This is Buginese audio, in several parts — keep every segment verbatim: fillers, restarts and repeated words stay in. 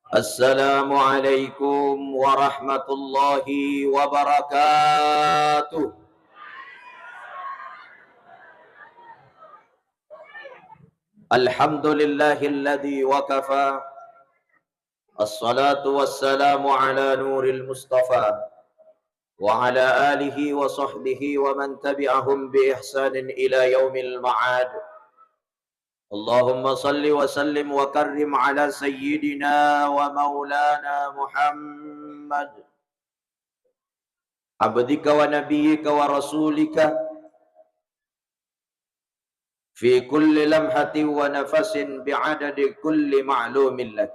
Assalamualaikum warahmatullahi wabarakatuh. Alhamdulillahilladzi wa kafa. Assalatu wassalamu ala nuril mustafa wa ala alihi wa sahbihi wa man tabi'ahum bi ihsanin ila yaumil ma'ad. Allahumma salli wa sallim wa karrim ala sayyidina wa maulana Muhammad, abdika wa nabiyyika wa rasulika, fi kulli lamhatin wa nafasin bi'adadi kulli ma'lumin lak.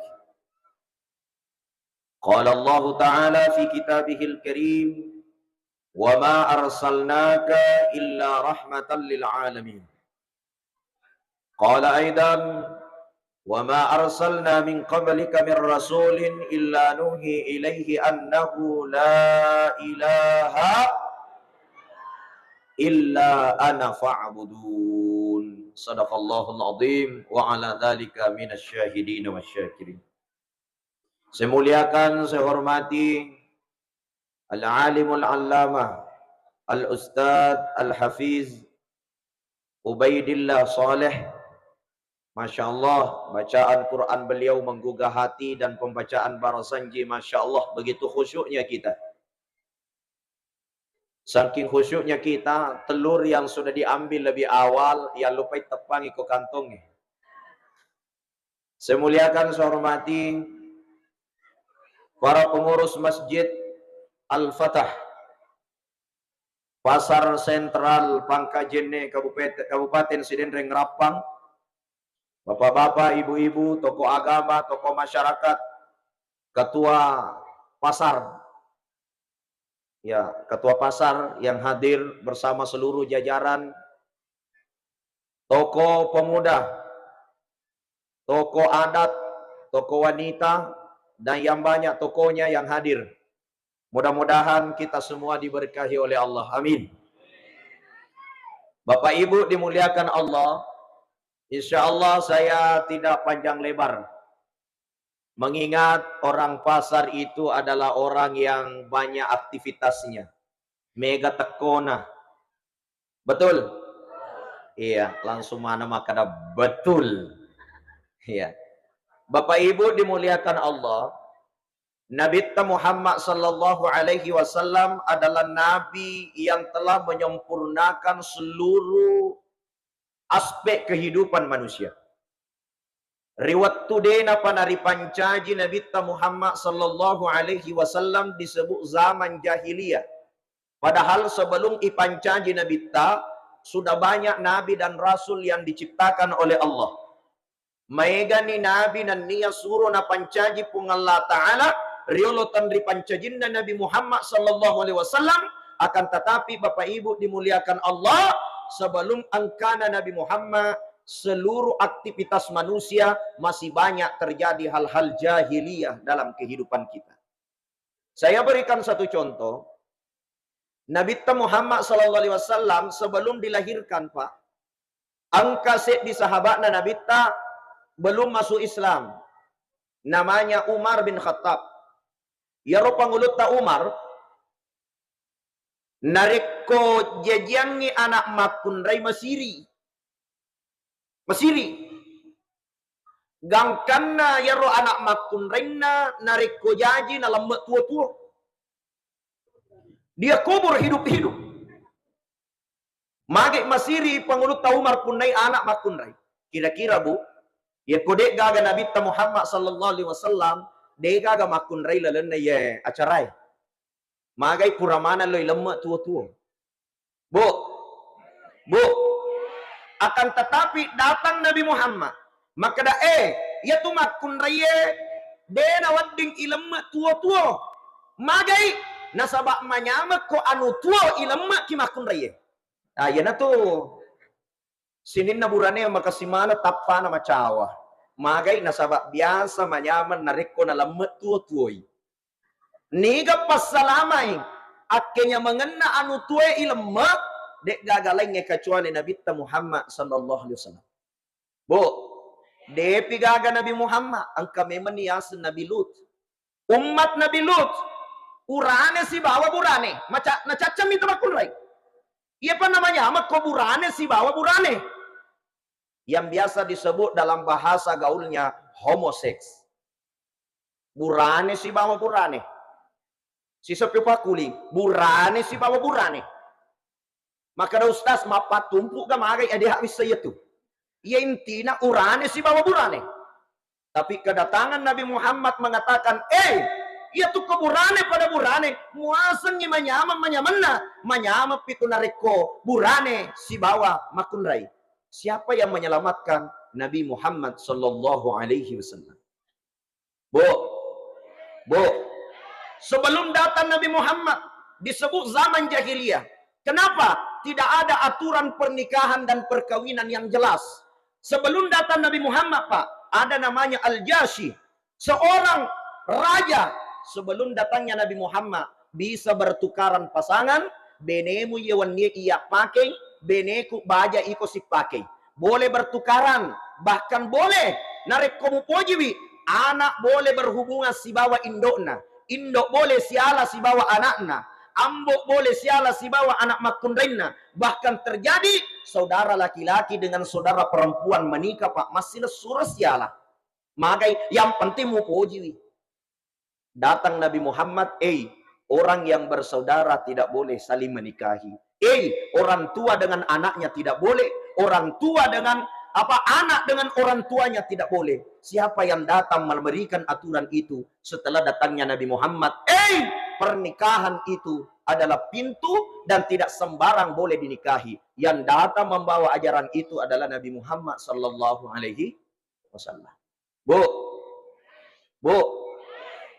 Qala Allahu ta'ala fi kitabihil karim, "Wa ma arsalnaka illa rahmatan lil alamin." Qala aidan, "Wa ma arsalna min qablika min rasulin illa nuhi ilaihi annahu la ilaha illa ana fa'budun." Sadaqallahul azim wa ala dzalika minasy syahidin wasy syakirin. Saya muliakan, saya hormati Al-Alimul Allamah Al-Ustadz Al-Hafiz Ubaidillah Saleh. Masya Allah, bacaan Quran beliau menggugah hati dan pembacaan barasanji, Masya Allah, begitu khusyuknya kita. Saking khusyuknya kita, telur yang sudah diambil lebih awal, yang lupai teppangi ko kantongnya. Saya muliakan, saya hormati para pengurus Masjid Al-Fatah, Pasar Sentral Pangkajenne, Kabupet-, Kabupaten Sidenreng Rappang, bapak-bapak, ibu-ibu, tokoh agama, tokoh masyarakat, ketua pasar, ya, ketua pasar yang hadir bersama seluruh jajaran, tokoh pemuda, tokoh adat, tokoh wanita, dan yang banyak tokohnya yang hadir. Mudah-mudahan kita semua diberkahi oleh Allah. Amin. Bapak Ibu dimuliakan Allah, insya Allah saya tidak panjang lebar. Mengingat orang pasar itu adalah orang yang banyak aktivitasnya. Mega tekkona. Betul? Iya, langsung mana makkeda betul. Iya. Bapak Ibu dimuliakan Allah, Nabitta Muhammad sallallahu alaihi wasallam adalah nabi yang telah menyempurnakan seluruh aspek kehidupan manusia. Ri wettu de napa naripancaji Nabitta Muhammad sallallahu alaihi wasallam disebut zaman jahiliyah. Padahal sebelum ipancaji Nabitta, sudah banyak nabi dan rasul yang diciptakan oleh Allah. Maegani nabi nennia suro napancaji Puang Allah Ta'ala riolo tenripancajinna Nabi Muhammad sallallahu alaihi wasallam. Akan tetapi, Bapak Ibu dimuliakan Allah, sebelum engkana Nabi Muhammad, seluruh aktivitas manusia masih banyak terjadi hal-hal jahiliyah dalam kehidupan kita. Saya berikan satu contoh. Nabitta Muhammad sallallahu alaihi wasallam sebelum dilahirkan, Pak, engka seddi sahabatna Nabitta belum masuk Islam. Namanya Umar bin Khattab. Iyaro pangulutta Umar, narekko jajiangngi anak makkunrai masiri. Masiri. Gangkanna iyaro anak makkunrainna narekko jaji nalemme tuo-tuo. Dia kubur hidup-hidup. Mage masiri pangulutta Umar punnai anak makkunrai. Kira-kira, Bu, yakko de'gaga Nabitta Muhammad sallallahu alaihi wasallam, de'gaga makkunrai lalenna iye acarae. Magai pura maneng lo ilemme tuo-tuo. Bu, Bu, akan tetapi datang Nabi Muhammad, makkeda, "Eh, iyatu makkunraie de nawedding ilemme tuo-tuo." Magai? Nasaba manyamekko anu tuo ilemmeki makkunraie. Ah, iyanatu sininna burane makessing maneng tappana macawa. Magai? Nasaba biasa manyameng narekko nalemme tuo-tuoi. Niga passalamai akkenyamengenna anu tuoe ilemme, de'gaga laingnge kecuali Nabitta Muhammad sallallahu alaihi wasallam. Bu, Depi gaga Nabi Muhammad, engka memang ni yaseng Nabi Lut. Ummat Nabi Lut, urane sibawa burane. Maca-, nacaccami tu makkunrai. Iya pa namanya, makko burane sibawa burane. Yang biasa disebut dalam bahasa gaulnya homoseks. Burane sibawa burane. Siseppi pakuli, burane sibawa burane. Makkeda ustaz, mappattumpu ga magai ade hak wissa iya tu. Iya intina urane sibawa burane. Tapi kedatangan Nabi Muhammad mengatakan, "Eh, iya tu ko burane pada burane, muasengi manyameng-manyamenna, manyameng pitu narekko burane sibawa makkunrai." Siapa yang menyelamatkan? Nabi Muhammad sallallahu alaihi wasallam. Bu, Bu, sebelum datang Nabi Muhammad, disebut zaman jahiliyah. Kenapa? Tidak ada aturan pernikahan dan perkawinan yang jelas. Sebelum datang Nabi Muhammad, Pak, ada namanya Al-Jashi. Seorang raja sebelum datangnya Nabi Muhammad bisa bertukaran pasangan, benemu iya wennie iya pakei, beneku baja iko sipakei. Boleh bertukaran, bahkan boleh narekko mupojiwi, anak boleh berhubungan sibawa indokna, indok boleh siala sibawa anakna, ambok boleh siala sibawa anak makkunrainna, bahkan terjadi saudara laki-laki dengan saudara perempuan menikah, Pak, massilessureng siala. Magai, yang penting mupojiwi. Datang Nabi Muhammad, "Eh, orang yang bersaudara tidak boleh saling menikahi. Eh, orang tua dengan anaknya tidak boleh. Orang tua dengan, apa, anak dengan orang tuanya tidak boleh." Siapa yang datang memberikan aturan itu? Setelah datangnya Nabi Muhammad, "Eh, pernikahan itu adalah pintu dan tidak sembarang boleh dinikahi." Yang datang membawa ajaran itu adalah Nabi Muhammad sallallahu alaihi wasallam. Bu, Bu,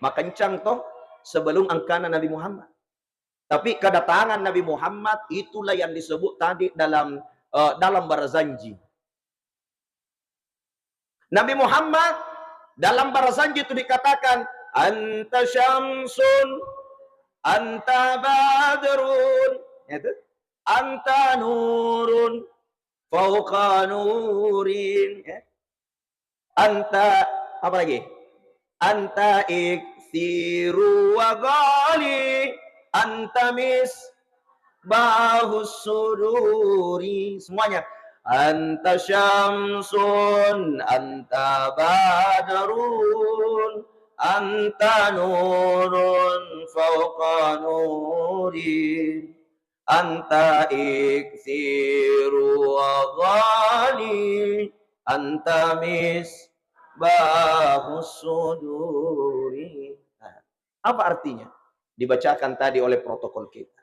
makencang toh sebelum engkana Nabi Muhammad. Tapi kedatangan Nabi Muhammad itulah yang disebut tadi dalam, eh, dalam Barzanji. Nabi Muhammad dalam Barzanji itu dikatakan, "Anta syamsun, anta badrun," ya itu, "anta nurun fauqa nurin," ya. Anta, apa lagi? Anta iksiru wa ghali, anta misbahus suduri. Semuanya. Anta syamsun, anta badrun, anta nurun fauqa nuri. Anta iksiru wa ghali, anta misbahus suduri. Nah, apa artinya? Dibacakan tadi oleh protokol kita.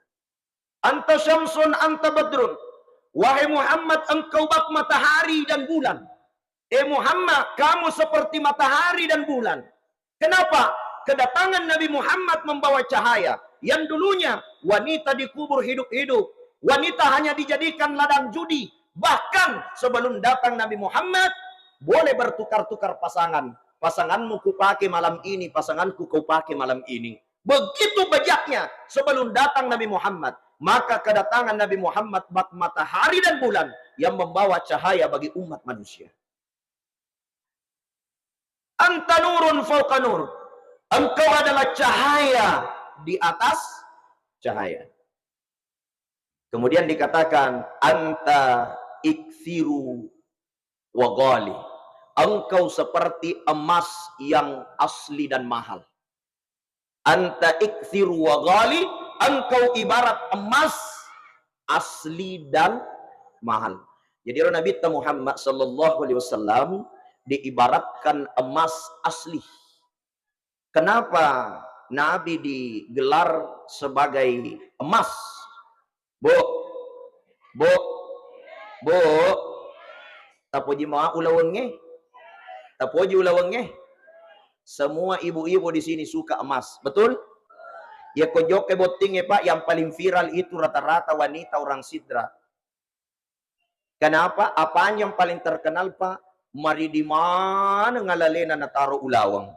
Anta syamsun, anta badrun. Wahai Muhammad, engkau bak matahari dan bulan. Eh Muhammad, kamu seperti matahari dan bulan. Kenapa? Kedatangan Nabi Muhammad membawa cahaya. Yang dulunya wanita dikubur hidup-hidup, wanita hanya dijadikan ladang judi. Bahkan sebelum datang Nabi Muhammad, boleh bertukar-tukar pasangan. Pasanganmu kupake malam ini, pasanganku kau pake malam ini. Begitu bejaknya sebelum datang Nabi Muhammad. Maka kedatangan Nabi Muhammad bak matahari dan bulan yang membawa cahaya bagi umat manusia. Anta nurun fauqa nur. Engkau adalah cahaya di atas cahaya. Kemudian dikatakan, anta iksiru wa ghali. Engkau seperti emas yang asli dan mahal. Anta iksiru wa ghali, engkau ibarat emas asli dan mahal. Jadi, ro Nabi Muhammad sallallahu alaihi wasallam diibaratkan emas asli. Kenapa Nabi digelar sebagai emas? Bu, Bu, Bu, tapoji ma ulawengnge. Tapoji ulawengnge. Semua ibu-ibu di sini suka emas, betul? Ya, ko jokke bottingnge, Pak, yang paling viral itu rata-rata wanita orang Sidrap. Kenapa? Apanya yang paling terkenal, Pak? Maridi maneng alalena nataro ulaweng.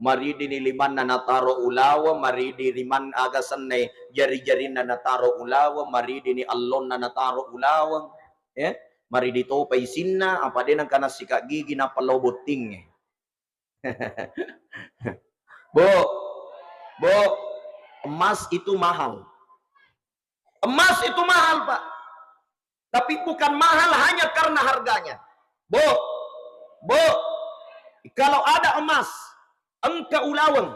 Maridini limanna nataro ulaweng, maridi liman aga sennai jari-jarinna nataro ulaweng, maridini allonna nataro ulaweng. Ya. Mari ditopa isinna, apa de nengka nassikat gigi nappa lao bottingnge. Bu, Bu, emas itu mahal. Emas itu mahal, Pak. Tapi bukan mahal hanya karena harganya. Bu, Bu, kalau ada emas, engka ulaweng.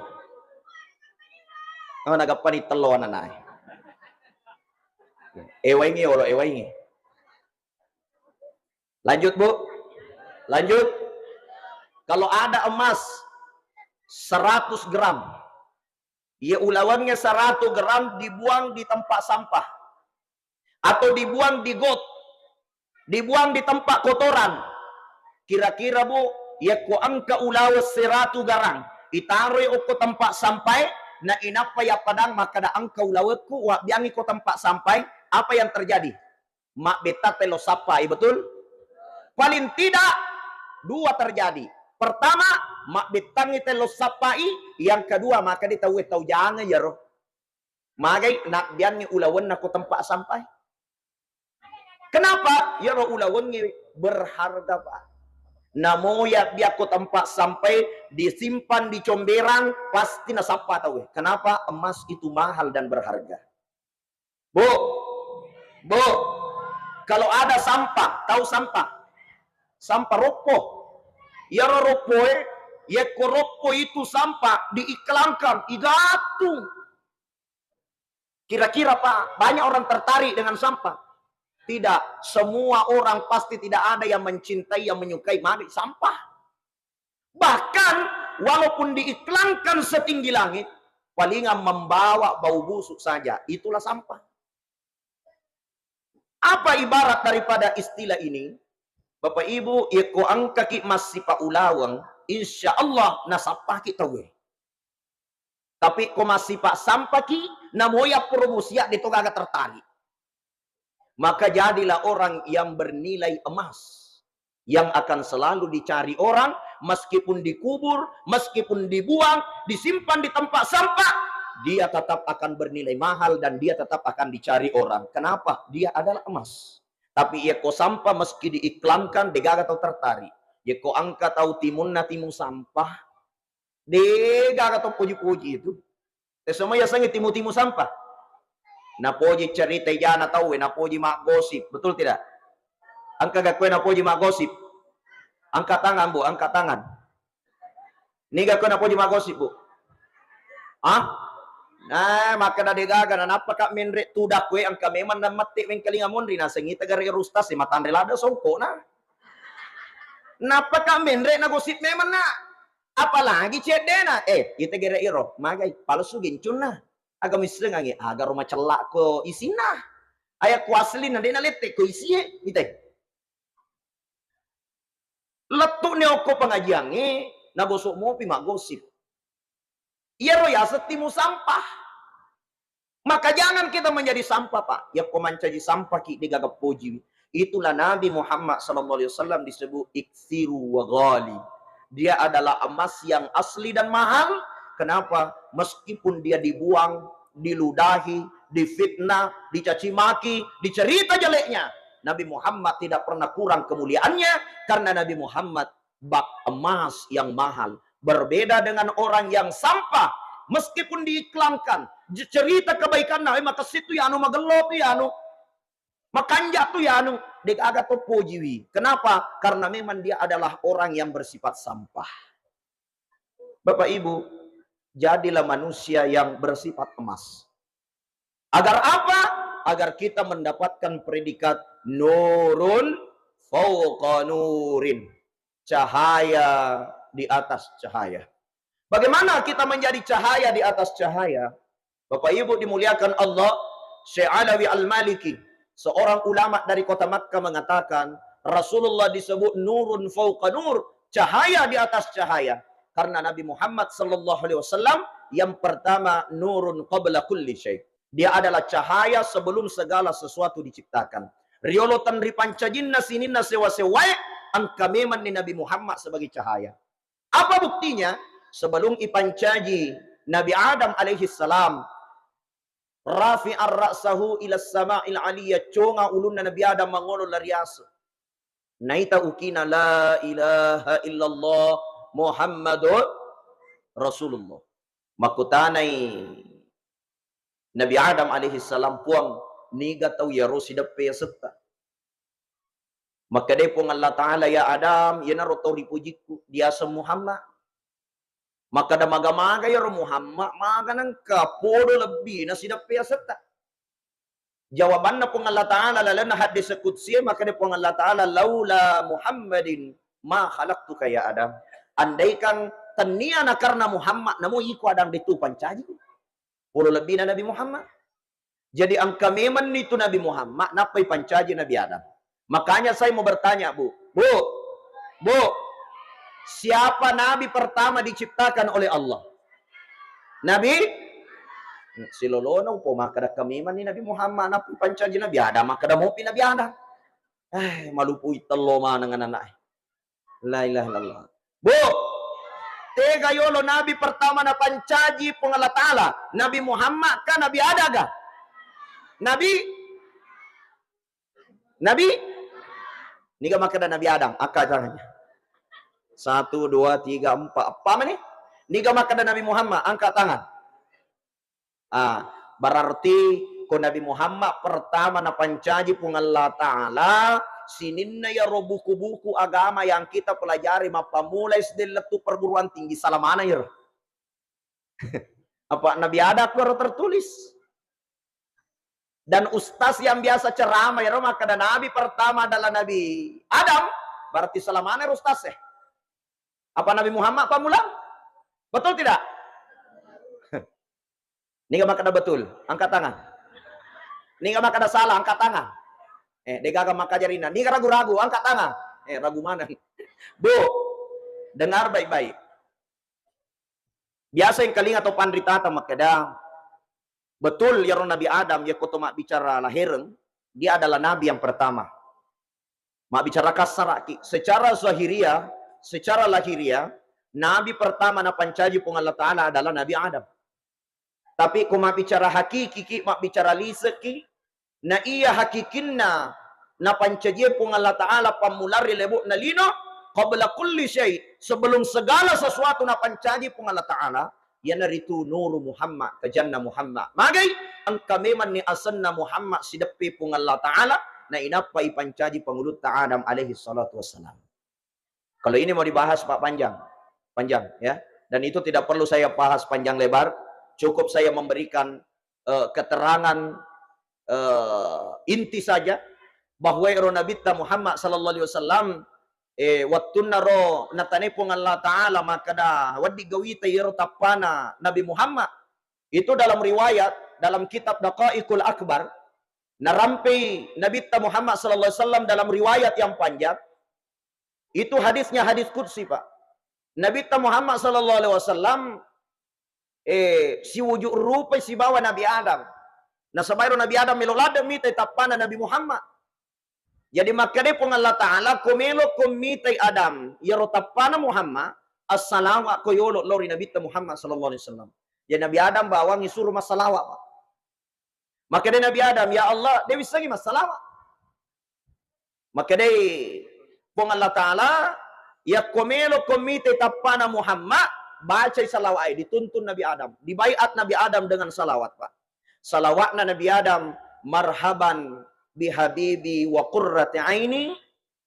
Oh, nagappani tello ananae. Ewaingi, olo ewaingi. Lanjut, Bu. Lanjut. Kalau ada emas seratus gram, iya ulawengnge seratus gram dibuang di tempat sampah atau dibuang di got, dibuang di tempat kotoran. Kira-kira, Bu, yakko engka ulaweng seratus gram, itaroi okko tempat sampah, na inappa yappadang makkada engka ulawekku, wabbiangi ko tempat sampah, apa yang terjadi? Mabbettang tello sappai, betul? Paling tidak dua terjadi. Pertama, mabbettangi tello sappai, yang kedua, maka di tauwe tau jangeng yaro. Magai nabbiangngi ulawenna ko tempat sampah. Kenapa? Yaro ulawengnge berharga, Pak. Namo yabbiang ko tempat sampah, disimpan di comberan, pasti nasappa tauwe. Kenapa? Emas itu mahal dan berharga. Bu, Bu, kalau ada sampah, tahu sampah? Sampah roppo. Yaro roppoe, yekko roppo itu sampah diiklankan, igattung. Kira-kira, Pak, banyak orang tertarik dengan sampah? Tidak. Semua orang pasti tidak ada yang mencintai, yang menyukai magi sampah. Bahkan, walaupun diiklankan setinggi langit, palingan membawa bau busuk saja. Itulah sampah. Apa ibarat daripada istilah ini? Bapak Ibu, yekko engkaki massipa ulaweng, insya Allah nasappaki tauwe. Tapi ko massipa sampaki, namo yappuro musia de to gaga tertarik. Maka jadilah orang yang bernilai emas, yang akan selalu dicari orang, meskipun dikubur, meskipun dibuang, disimpan di tempat sampah, dia tetap akan bernilai mahal dan dia tetap akan dicari orang. Kenapa? Dia adalah emas. Tapi yekko sampah meski diiklankan, de gaga tau tertarik. Yekko engka tau timunna timu sampah, de gaga tau poji-poji itu. Te semua yasengnge timu-timu sampah. Napoji cerita ijana tauwe, napoji maggosip, betul tidak? Engka gakkoe napoji maggosip? Angkat tangan, Bu, angkat tangan. Niga ko napoji maggosip, Bu? Ah? Nah, makkeda de gaga, na nappa ka menre tudakku, engka memang namette wengkalinga monri, naseng ita gare rustas, matanre lada songkokna. Nappa ka menre nagosip memang na. Apalagi ceddena, eh, ita gere iro, magai, palsu gincunna. Aga missengangi, aga ro macellakko isinna. Ayakku aslina de nalette ko isie, ita. Lettu'ni okko pengajiangnge, nagosok mopi maggosip. Iyaro yaseng timu sampah. Maka jangan kita menjadi sampah, Pak. Yakko mancaji sampah ki, degaga pojiwi. Itulah Nabi Muhammad sallallahu alaihi wasallam disebut iksiru wa ghali. Dia adalah emas yang asli dan mahal. Kenapa? Meskipun dia dibuang, diludahi, difitnah, dicaci maki, dicerita jeleknya, Nabi Muhammad tidak pernah kurang kemuliaannya, karena Nabi Muhammad bak emas yang mahal. Berbeda dengan orang yang sampah, meskipun diiklankan, j-, cerita kebaikanna, eh, makessing tu yanu, magello tu yanu, makanja tu yanu, degaga to pojiwi. Kenapa? Karena memang dia adalah orang yang bersifat sampah. Bapak Ibu, jadilah manusia yang bersifat emas. Agar apa? Agar kita mendapatkan predikat nurun fauqa nurin, cahaya di atas cahaya. Bagaimana kita menjadi cahaya di atas cahaya? Bapak Ibu dimuliakan Allah, Syekh Alawi Al-Maliki, seorang ulama dari kota Makkah mengatakan, Rasulullah disebut nurun fauqa nur, cahaya di atas cahaya. Karena Nabi Muhammad sallallahu alaihi wasallam yang pertama nurun qabla kulli syai. Dia adalah cahaya sebelum segala sesuatu diciptakan. Riolo tenripancajinna sininna sewa-sewae, engka memanni Nabi Muhammad sebagai cahaya. Apa buktinya? Sebelum ipancaji Nabi Adam alaihi salam, rafi'ar ra'sahu ila sama'il aliyah, conga ulunna Nabi Adam mangolo lariasu. Naita ukina la ilaha illallah Muhammadur Rasulullah. Makkutanai Nabi Adam alaihi salam, "Puang, niga tau iyaro sideppe asetta?" Makkedai Puang Allah Ta'ala, "Ya Adam, iyanaro tau ripujikku, diaseng Muhammad." Makkeda, "Maga-maga iyaro Muhammad, maga nengka podo lebbina sideppe asetta?" Jawabanna Puang Allah Ta'ala lalenna haddis qudsi, makkeda Puang Allah Ta'ala, "Laula Muhammadin ma khalaqtuka ya Adam." Andaikan tennia na karena Muhammad, namo iko Adam detu pancaji. Polo lebbina Nabi Muhammad. Jadi engka memang itu Nabi Muhammad, nappai pancaji Nabi Adam. Makanya saya mau bertanya, Bu. Bu, Bu, siapa nabi pertama diciptakan oleh Allah? Nabi? Silolona upo makkeda engka memang ni Nabi Muhammad, nappai pancaji Nabi Adam, makkeda mopi Nabi Adam. Eh, malupui tello maneng anak-anak. La ilaha illallah. Bu, tega yolo nabi pertama napancaji Puang Allah Ta'ala? Nabi Muhammad ka Nabi Adam ga? Nabi? Nabi? Niga makkeda Nabi Adam? Angkat tangannya. Satu, dua, tiga, empat. Apa mani? Niga makkeda Nabi Muhammad? Angkat tangan. Ah, berarti ko Nabi Muhammad pertama napancaji Puang Allah Ta'ala, sininna iyaro buku-buku agama yang kita pelajari mappammula S D lettu perguruan tinggi, salamana iyaro. Apa Nabi Adam koro tertulis? Dan ustaz yang biasa ceramah iyaro makkeda Nabi pertama adalah Nabi Adam, berarti salamana iyaro ustaz eh. Apa Nabi Muhammad pammula? Betul tidak? Niga makkeda betul, angkat tangan. Niga makkeda salah, angkat tangan. Eh, degaga makkajarinna. Niga ragu-ragu, angkat tangan. Eh, ragu mana? Bu, dengar baik-baik. Biasa yang kalinga atau panritata makkeda, betul yaro Nabi Adam, yakko to mabbicara lahereng, dia adalah nabi yang pertama. Mabbicara kassaraki, secara zahiriah, secara lahiriah, nabi pertama napancaji Puang Allah Ta'ala adalah Nabi Adam. Tapi ko mabbicara hakiki ki, mabbicara liseki, na iya hakikinna napancajie Puang Allah Ta'ala pammula ri lebo'na lino, qabla kulli syai, sebelum segala sesuatu napancaji Puang Allah Ta'ala, iyanaritu nuru Muhammad, kajanna Muhammad. Magai? Engka memang ni asenna Muhammad sideppe Puang Allah Ta'ala, na inappa ipancaji pangulutta Adam alaihi salatu wassalam. Kalau ini mau dibahas, Pak, panjang. Panjang, ya. Dan itu tidak perlu saya bahas panjang lebar. Cukup saya memberikan, eh, keterangan, eh, inti saja bahwa ero Nabitta Muhammad sallallahu alaihi wasallam, eh, wettunna ro natanai Puang Allah Ta'ala makkeda, "Wedding gawita iyaro tappana Nabi Muhammad." Itu dalam riwayat, dalam kitab Daqaiqul Akbar, narampei Nabitta Muhammad sallallahu alaihi wasallam dalam riwayat yang panjang, itu hadisnya hadis qudsi, Pak. Nabitta Muhammad sallallahu alaihi wasallam, eh, siwujud rupai sibawa Nabi Adam. Nasaba ero Nabi Adam melo ladde mitai tappana Nabi Muhammad. Jadi makkeda Puang Allah Ta'ala, ko melo ko mitai Adam, iyaro tappana Muhammad, assalawa ko yolo lao ri Nabitta Muhammad sallallahu alaihi wasallam. Ya Nabi Adam bawangi suro massalawa, Pak. Makkedai Nabi Adam, "Ya Allah, de wissengi massalawa." Makkedai Puang Allah Ta'ala, "Yakko melo ko mitai tappana Muhammad, bacai salawat." Dituntun Nabi Adam, dibaiat Nabi Adam dengan salawat, Pak. Salawatna Nabi Adam, "Marhaban bihabibi wa qurrati aini,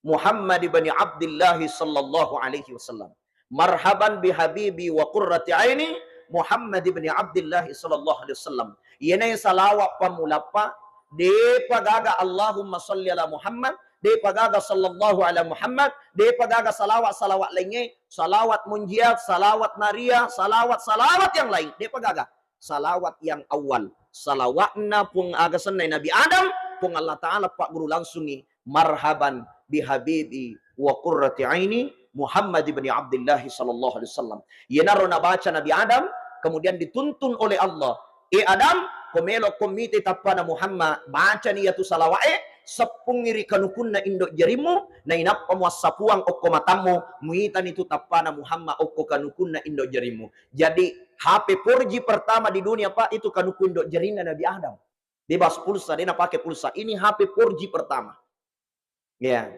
Muhammad ibni Abdillahi sallallahu alaihi wasallam. Marhaban bihabibi wa qurrati aini, Muhammad ibni Abdillahi sallallahu alaihi wasallam." Iyanae salawat pammulappa, depa gaga Allahumma salli ala Muhammad, depa gaga sallallahu ala Muhammad, depa gaga salawat-salawat laingnge, salawat munjiat, salawat nariyah, salawat-salawat yang lain, depa gaga. Salawat yang awal, salawatna Puang aga sennai Nabi Adam, Puang Allah Ta'ala pagguru langsungi, "Marhaban bihabibi wa qurrati aini Muhammad ibni Abdillah sallallahu alaihi wasallam." Iyanaro nabaca Nabi Adam, kemudian dituntun oleh Allah, "E Adam, ko melo ko mitai tappana Muhammad, bacani iyatu salawa'e, seppungi ri kanukunna indo jarimmu, nainappa muassapuang okko matammu, muitani tu tappana Muhammad okko kanukunna indo jarimmu." Jadi, H P four G pertama di dunia, Pak, itu kanuku indo jarinna Nabi Adam. Bebas pulsa, de napake pulsa. Ini H P four G pertama. Ya.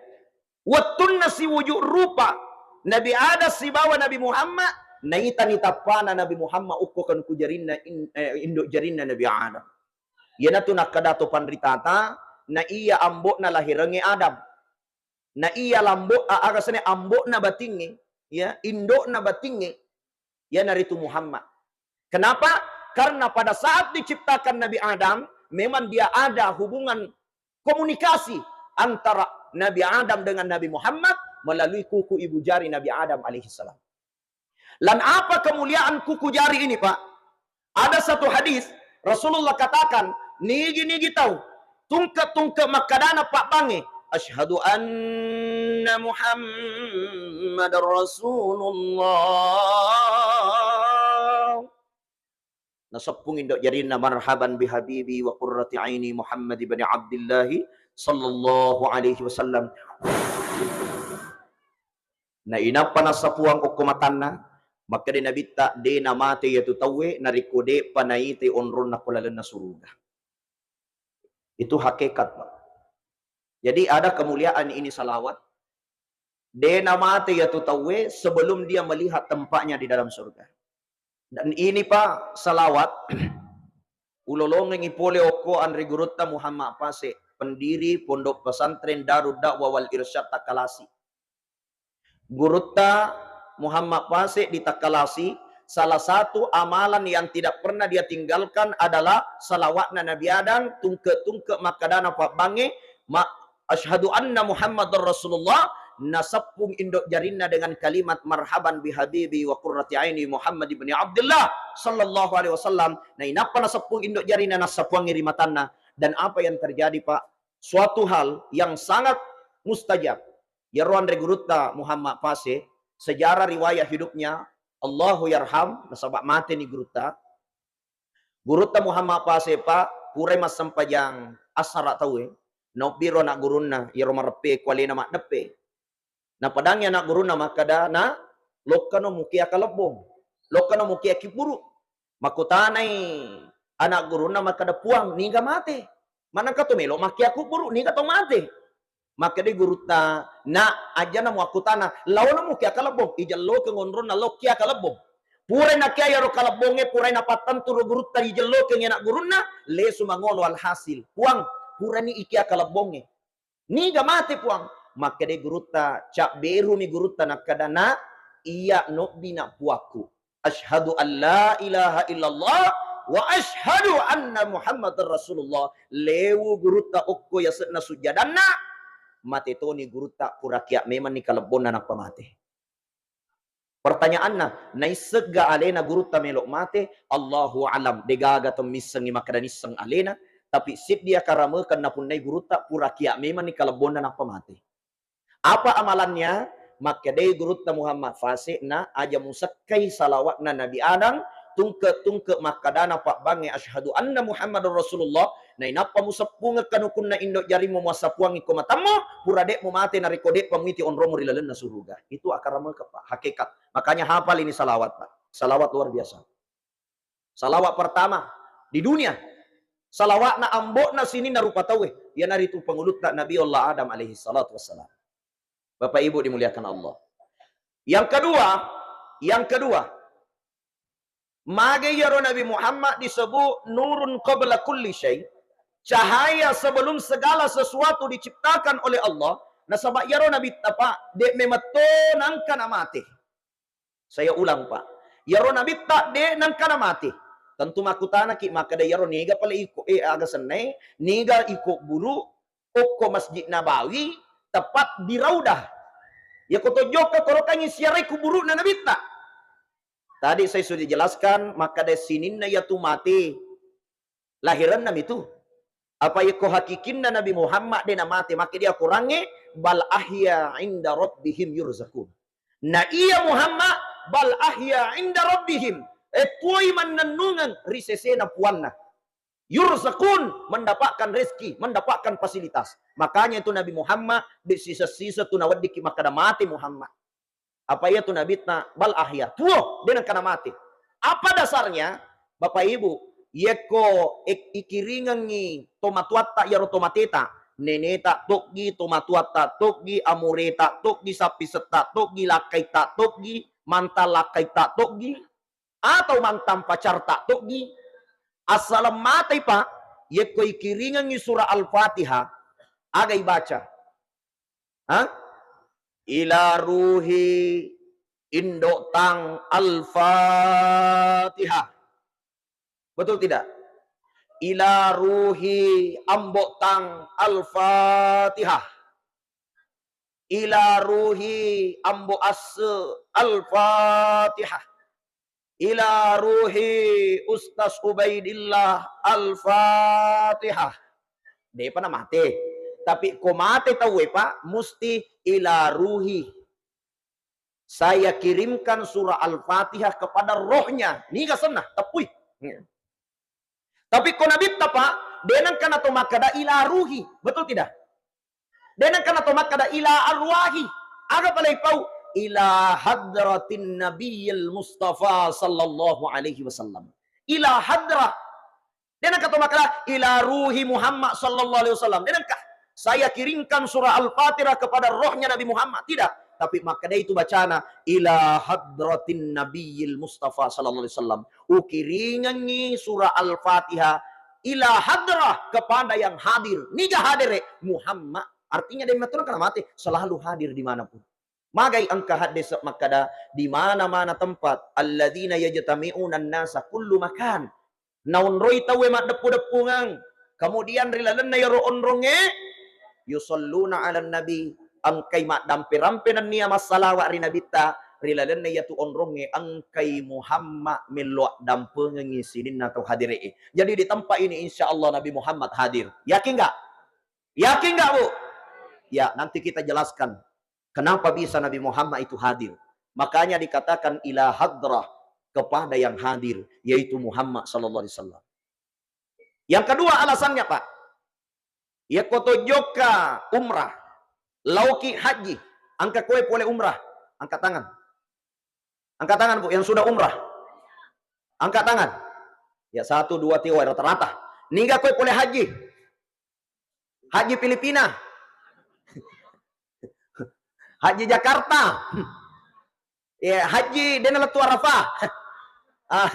Wettunna siwuju rupa Nabi Adam sibawa Nabi Muhammad, naitani tappana Nabi Muhammad okko kanuku jarinna in-, eh, indo jarinna Nabi Adam. Iyanatu nakkeda to panritata, na iya ambo'na lahirengnge Adam. Na iya lambo-, a-, aga senna ambo'na batingnge, ya, indo'na batingnge, iyanaritu Muhammad. Kenapa? Karena pada saat diciptakan Nabi Adam, memang dia ada hubungan komunikasi antara Nabi Adam dengan Nabi Muhammad melalui kuku ibu jari Nabi Adam alaihissalam. Lan apa kemuliaan kuku jari ini, Pak? Ada satu hadis, Rasulullah katakan, nigi-nigi tau tungke-tungke makkadana pabbangnge, "Asyhadu anna Muhammadar Rasulullah." Naseppung indo jarinna, "Marhaban bihabibi wa qurrati aini Muhammad ibni Abdillahi sallallahu alaihi wasallam." Na inappa nassapuang okko matanna, makkeda Nabitta, "De namate iyatu tauwe narekko de'pa naitai onronna ko lalenna suruga." Itu hakikat, Pak. Jadi ada kemuliaan ini salawat. De namate iyatu tauwe sebelum dia melihat tempatnya di dalam surga. Dan ini, Pak, salawat ulolongengi pole okko anre gurutta Muhammad Pase, pendiri Pondok Pesantren Darud Da'wah wal Irsyad Takkalasi. Gurutta Muhammad Pase di Takkalasi, salah satu amalan yang tidak pernah dia tinggalkan adalah salawatna Nabi Adam, tungke-tungke makkadana pabbangnge, ma-, "Asyhadu anna Muhammadar Rasulullah," naseppung indo jarinna dengan kalimat, "Marhaban bihabibi wa qurrati aini Muhammad ibni Abdullah sallallahu alaihi wasallam." Na inappa naseppung indo jarinna, nassapuangngi ri matanna. Dan apa yang terjadi, Pak? Suatu hal yang sangat mustajab. Iyaro anre gurutta Muhammad Pase, sejarah riwayat hidupnya, Allahu yarham, nasaba mateni gurutta. Gurutta Muhammad Pase, Pak, purai massempajang assara tauwe, naobbiro anak gurunna, iyaro mareppe ko alena maddeppe. Napadangi anak gurunna makkeda, "Na, lokkano mukia kalebbong. Lokkano mukia kibburu." Makkutanai anak gurunna makkeda, "Puang, niga mate? Manengka to melo makkia kubburu, niga to mate?" Makkedai gurutta, "Na, ajana muakkutana, laono mukia kalebbong, ijellokeng onronna lokkia kalebbong." Purai nakia iyaro kalebbongnge, purai napattentu ro gurutta, ijellokengngi anak gurunna, lesu mangolo alhasil, "Puang, purani ikia kalebbongnge." "Niga mate, Puang?" Makkedai gurutta, cabberumi gurutta nakkeda, "Na, iya nobbi na puakku. Asyhadu an la ilaha illallah wa asyhadu anna Muhammadar Rasulullah." Lewu gurutta okko yase'na sujjadanna, mate toni gurutta, pura kia memanni kalebbonna nappa mate. Pertanyaanna, naissegga alena gurutta melo mate? Allahu alam, degaga to missengngi makkeda nisseng alena, tapi siddi akaramekeng napunnai gurutta pura kia memanni kalebbonna nappa mate. Apa amalannya? Makkedai gurutta Muhammad Fase, "Na, aja musekkai salawatna Nabi Adam, tungke-tungke makkadana pabbangnge, 'Asyhadu anna Muhammadar Rasulullah,' nainappa museppungeng kanukunna indo jarimmu, muassapuangngi ko matammu, pura de' mumate narekko de'pa muiti onromu ri lalenna suruga." Itu akaramekeng, Pak, hakikat. Makanya hafal ini salawat, Pak. Salawat luar biasa. Salawat pertama di dunia. Salawatna ambo'na sininna rupa tauwe, iyanaritu pangulutta Nabiullah Adam alaihi salatu wassalam. Bapak Ibu dimuliakan Allah. Yang kedua, yang kedua, mage iyaro Nabi Muhammad disebut nurun qabla kulli syai, cahaya sebelum segala sesuatu diciptakan oleh Allah. Nasaba iyaro Nabitta, Pak, de' memetto nangka namate. Saya ulang, Pak. Iyaro Nabitta de' nangka namate. Tentu makkutanaki makkeda, "Iyaro niga pale iko, eh, aga sennae, niga iko buru okko Masjid Nabawi, tepat di Raudah. Yako tojokka korokangi siarai kuburu'na Nabitta." Tadi saya sudah jelaskan, makkeda sininna iyatu mate. Lahiranna mitu. Apa yekko hakikinna Nabi Muhammad de' namate, makkeda Korangnge, "Bal ahya inda rabbihim yurzakun." Na iya Muhammad, "Bal ahya inda rabbihim." Eh, tuoi mannennungeng ri sesena puanna. Yurzakun, mendapatkan rezeki, mendapatkan fasilitas. Makanya itu Nabi Muhammad, de' sisa-sisa tu naweddikki makkeda mate Muhammad. Apa iyatu Nabitta, "Bal ahya." Tuo, de' nengka namate. Apa dasarnya? Bapak Ibu, yekko ek-, ikiringengngi tomatoatta iyaro tomateta, Neneta toggi, tomatuatta toggi, amureta toggi, sappisetta toggi, lakkaita toggi, mantang lakkaita toggi, atau mantang pacarta toggi. Assaleng matei, Pak, yekko ikiringengngi surah Al-Fatihah, aga ibaca? Ha? Ila ruhi indo tang Al-Fatihah. Betul tidak? Ila ruhi ambo tang Al-Fatihah. Ila ruhi ambo asse Al-Fatihah. Ila ruhi Ustaz Ubaidillah Al-Fatihah. Depa na mate. Tapi ko mate tauwe, Pak, musti ila ruhi. Saya kirimkan surah Al-Fatihah kepada rohnya. Niga senna, teppui. Tapi ko Nabitta, Pak, de nengka nato makkeda ila ruhi. Betul tidak? De nengka nato makkeda ila arwahi. Aga pale ipau? Ila hadratin Nabiyil Mustafa sallallahu alaihi wasallam. Ila hadrah. De nengka to makkeda ila ruhi Muhammad sallallahu alaihi wasallam. De nengka. Saya kirimkan surah Al-Fatihah kepada rohnya Nabi Muhammad. Tidak. Tapi makkeda itu bacana ila hadratin Nabiyil Mustafa sallallahu alaihi wasallam. Ukiringengngi surah Al-Fatihah ila hadrah, kepada yang hadir. Niga hadere? Muhammad. Artinya de metto nengka namate, selalu hadir dimanapun. Magai engka haddese makkeda, di mana-mana tempat, alladzina yajtami'una nasa kullu makan. Naonroi tauwe maddeppu-deppungeng. Kemudian ri lalenna iyaro onrongnge, yusalluna 'alan nabi, engkai maddampe-rampe nennia massalawa ri Nabitta, ri lalenna iyatu onrongnge engkai Muhammad mello addampengengngi sininna tau hadire'e. Jadi di tempat ini insya Allah Nabi Muhammad hadir. Yakin nggak? Yakin nggak, Bu? Ya, nanti kita jelaskan kenapa bisa Nabi Muhammad itu hadir. Makanya dikatakan ila hadrah, kepada yang hadir, yaitu Muhammad sallallahu alaihi wasallam. Yang kedua alasannya, Pak, yekko to jokka umrah, laoki haji, engka koe pole umrah, angkat tangan. Angkat tangan, Bu, yang sudah umrah. Angkat tangan. Ya, satu, dua, tiga, rata-rata. Niga koe pole haji? Haji Filipina. Haji Jakarta. Ya, haji dena lettu Arafah. Ah,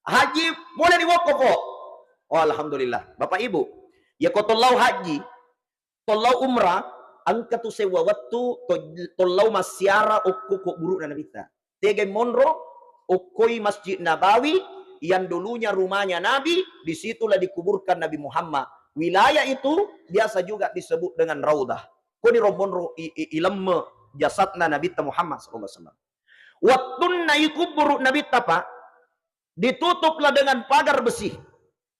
haji boleh di wokko, Po. Oh, alhamdulillah. Bapak Ibu, ya ko tollau haji, tollau umrah, engka tu sewa wettu to-, tollau massiara okko kuburu'na Nabitta. Tegai monro, okkoi Masjid Nabawi yang dulunya rumahnya Nabi, di situlah dikuburkan Nabi Muhammad. Wilayah itu biasa juga disebut dengan Raudah. Koni ro monro i-, i-, ilemme jasadna Nabitta Muhammad sallallahu alaihi wasallam. Wettunna ikuburu Nabitta, Pak, ditutuplah dengan pagar besi.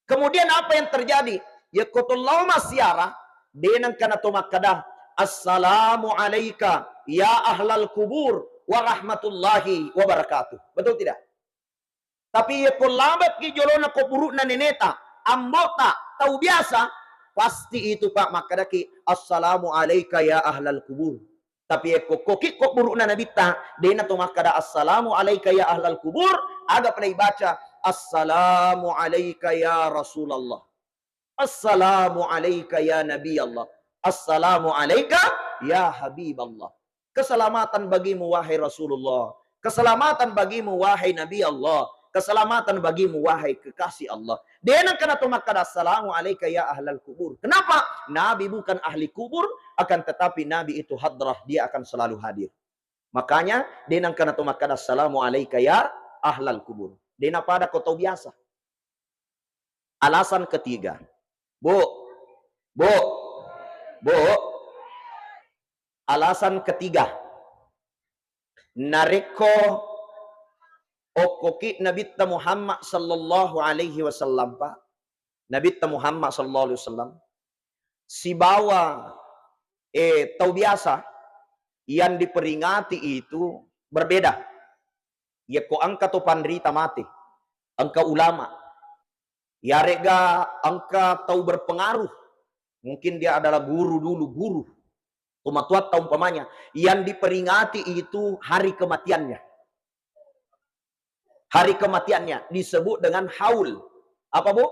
Kemudian apa yang terjadi? Yakko tollau massiara, de nengka nato makkeda, "Assalamu alaika ya ahlal kubur wa rahmatullahi wa barakatuh." Betul tidak? Tapi yakko labekki jolona kuburu'na neneta, ambota, tau biasa, pasti itu, Pak, makkedaki, "Assalamu alaika ya ahlal kubur." Tapi yakko koki kuburu'na Nabitta, de nato makkeda, "Assalamu alaika ya ahlal kubur," aga pada ibaca, "Assalamu alaika ya Rasulullah. Assalamu alaika ya Nabi Allah. Assalamu alaika ya Habib Allah." Keselamatan bagimu, wahai Rasulullah. Keselamatan bagimu, wahai Nabi Allah. Keselamatan bagimu, wahai kekasih Allah. De nengka nato makkeda, "Assalamu alaika ya ahlal kubur." Kenapa? Nabi bukan ahli kubur, akan tetapi Nabi itu hadrah, dia akan selalu hadir. Makanya, de nengka nato makkeda, "Assalamu alaika ya ahlal kubur." De napada ko tau biasa. Alasan ketiga. Bu, Bu, Bu, alasan ketiga. Narekko okkoki Nabitta Muhammad sallallahu alaihi wasallam, Pak. Nabitta Muhammad sallallahu alaihi wasallam sibawa, eh, tau biasa yang diperingati itu berbeda. Yakko engka to panrita mate, engka ulama, yarega engka tau berpengaruh, mungkin dia adalah guru dulu, guru, tomatoatta umpamanya, yang diperingati itu hari kematiannya. Hari kematiannya disebut dengan haul. Apa, Bu?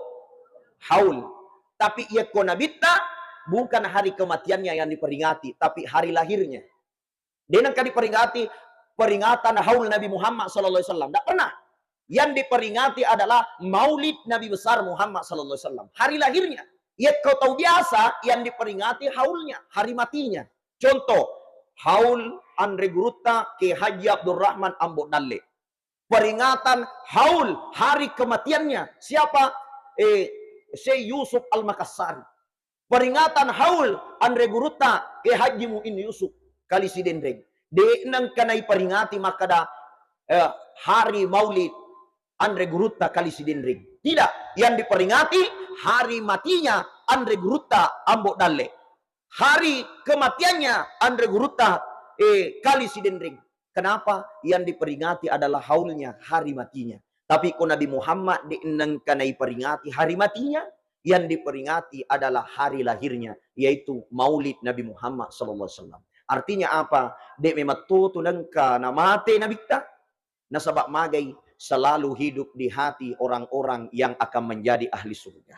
Haul. Tapi yakko Nabitta, bukan hari kematiannya yang diperingati, tapi hari lahirnya. De' nengka diperingati peringatan haul Nabi Muhammad sallallahu alaihi wasallam. Tidak pernah. Yang diperingati adalah maulid Nabi besar Muhammad sallallahu alaihi wasallam. Hari lahirnya. Yekko tau biasa yang diperingati haulnya, hari matinya. Contoh, haul anre gurutta Kiai Haji Abdurrahman Ambo Dalle. Peringatan haul hari kematiannya. Siapa? Eh, Syekh Yusuf Al-Makassari. Peringatan haul anre gurutta Kiai Haji Muin Yusuf Kali Sidenreng. De' nengka naiperingati makkeda, eh, hari maulid anre gurutta Kali Sidenreng. Tidak, yang diperingati hari matinya anre gurutta Ambo Dalle. Hari kematiannya anre gurutta, eh, Kali Sidenreng. Kenapa? Yang diperingati adalah haulnya, hari matinya. Tapi ko Nabi Muhammad de' nengka naiperingati hari matinya, yang diperingati adalah hari lahirnya, yaitu maulid Nabi Muhammad sallallahu alaihi wasallam. Artinya apa? De' memetto tu nengka namate Nabitta, nasaba magai selalu hidup di hati orang-orang yang akan menjadi ahli surga.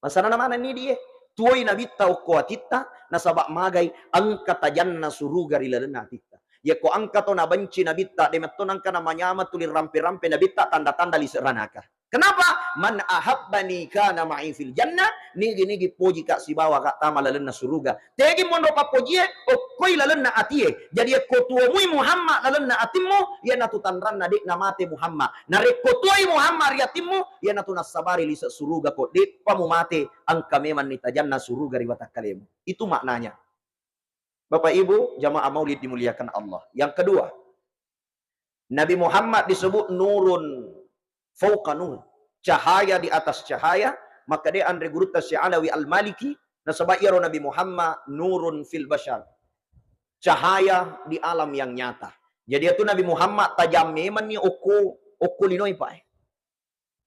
Masalahna manenni die, tuoi Nabitta okko atitta, nasaba magai engka tajanna suruga ri lalenna atitta. Yekko engka to nabenci Nabitta, de' metto nengka namanyameng tuli rampe-rampe Nabitta, tanda-tanda lise ranaka. Kenapa? "Man ahabbani kana ma'i fil jannah," nigi-nigi pojika sibawaka tama lalenna suruga. Tegi monro pappojie, okkoi lalenna atie. Jadi, yekko tuomui Muhammad lalenna atimmu, iyanatu tanranna de' namate Muhammad. Narekko tuoi Muhammad ri atimmu, iyanatu nassabari lise suruga ko de'pa mumate, engka memanni tajanna suruga ri watakkalemu. Itu maknanya. Bapak Ibu, jamaah maulid dimuliakan Allah. Yang kedua, Nabi Muhammad disebut nurun fauqa nur, cahaya di atas cahaya. Makkeda anre gurutta Syekh Alawi Al-Maliki, nasaba iyaro Nabi Muhammad nurun fil bashar, cahaya di alam yang nyata. Jadi, itu Nabi Muhammad tajang memanni okko, okko linoe, Pak, eh.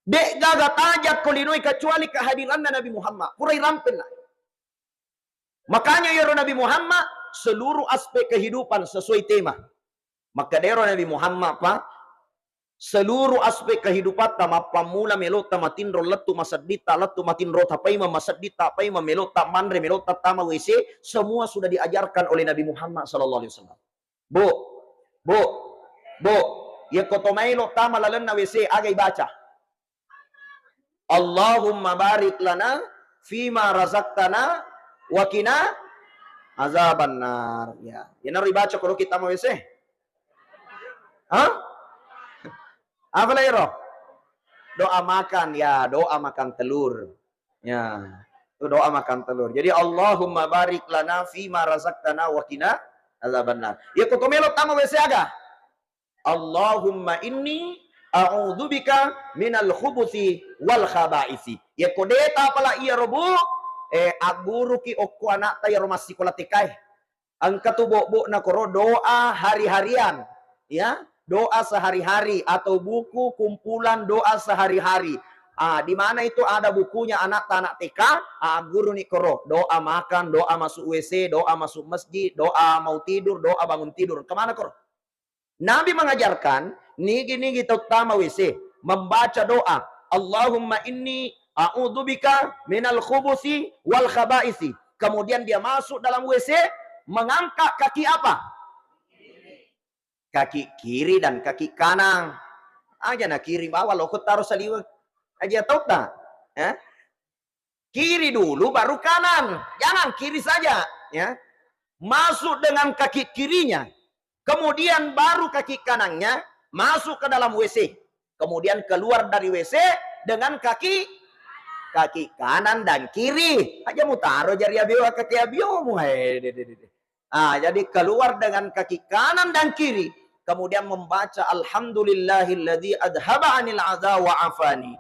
De' gaga tajang ko linoe kecuali kehadiranna Nabi Muhammad. Purai rampenna. Makanya iyaro Nabi Muhammad seluruh aspek kehidupan sesuai tema. Makkedaro Nabi Muhammad, Pak, seluruh aspek kehidupatta, mappammula melotta matinro lettu masedditta, lettu matinrota paimeng, masedditta paimeng, melotta manre, melotta tama W C, semua sudah diajarkan oleh Nabi Muhammad sallallahu alaihi wasallam. Bu, bu, bu, yekko to maelo tama lalenna W C, aga ibaca? "Allahumma barik lana fima razaqtana wa qina azabannar." Ya, yenaro ibaca ko loki tama W C. Hah? Apa lagi ro? Doa makan, ya, doa makan telur. Ya, itu doa makan telur. Jadi, "Allahumma barik lana fima razaqtana wa qina azabannar." Ya, ko to melo tama W C aga? "Allahumma inni a'udzubika minal khubuthi wal khabaithi." Yekko de' tapala iyaro, Bu, eh, agguruki okko anakta iyaro massikola T K e. Engka tu bobbo'na koro doa hari-harian, ya, doa sehari-hari atau buku kumpulan doa sehari-hari. Ah, di mana itu ada bukunya anakta anak T K, ah, guruni koro doa makan, doa masuk W C, doa masuk masjid, doa mau tidur, doa bangun tidur. Kemana koro? Nabi mengajarkan, nigi-nigi tau tama W C, membaca doa, "Allahumma inni a'udzubika minal khubuthi wal khabaithi." Kemudian dia masuk dalam W C, mengangkat kaki apa? Kaki kiri dan kaki kanan. Aja na kiri bawah, loko taro saliweng. Aja tau ta? Eh? Kiri dulu, baru kanan. Jangan kiri saja, ya. Masuk dengan kaki kirinya, kemudian baru kaki kanannya masuk ke dalam W C, kemudian keluar dari W C dengan kaki, kaki kanan dan kiri. Aja mutaro jari abio kaki abiomu. He, de, de, de, de. Ah, jadi keluar dengan kaki kanan dan kiri, kemudian membaca, "Alhamdulillahilladzi adhaba anil adza wa afani."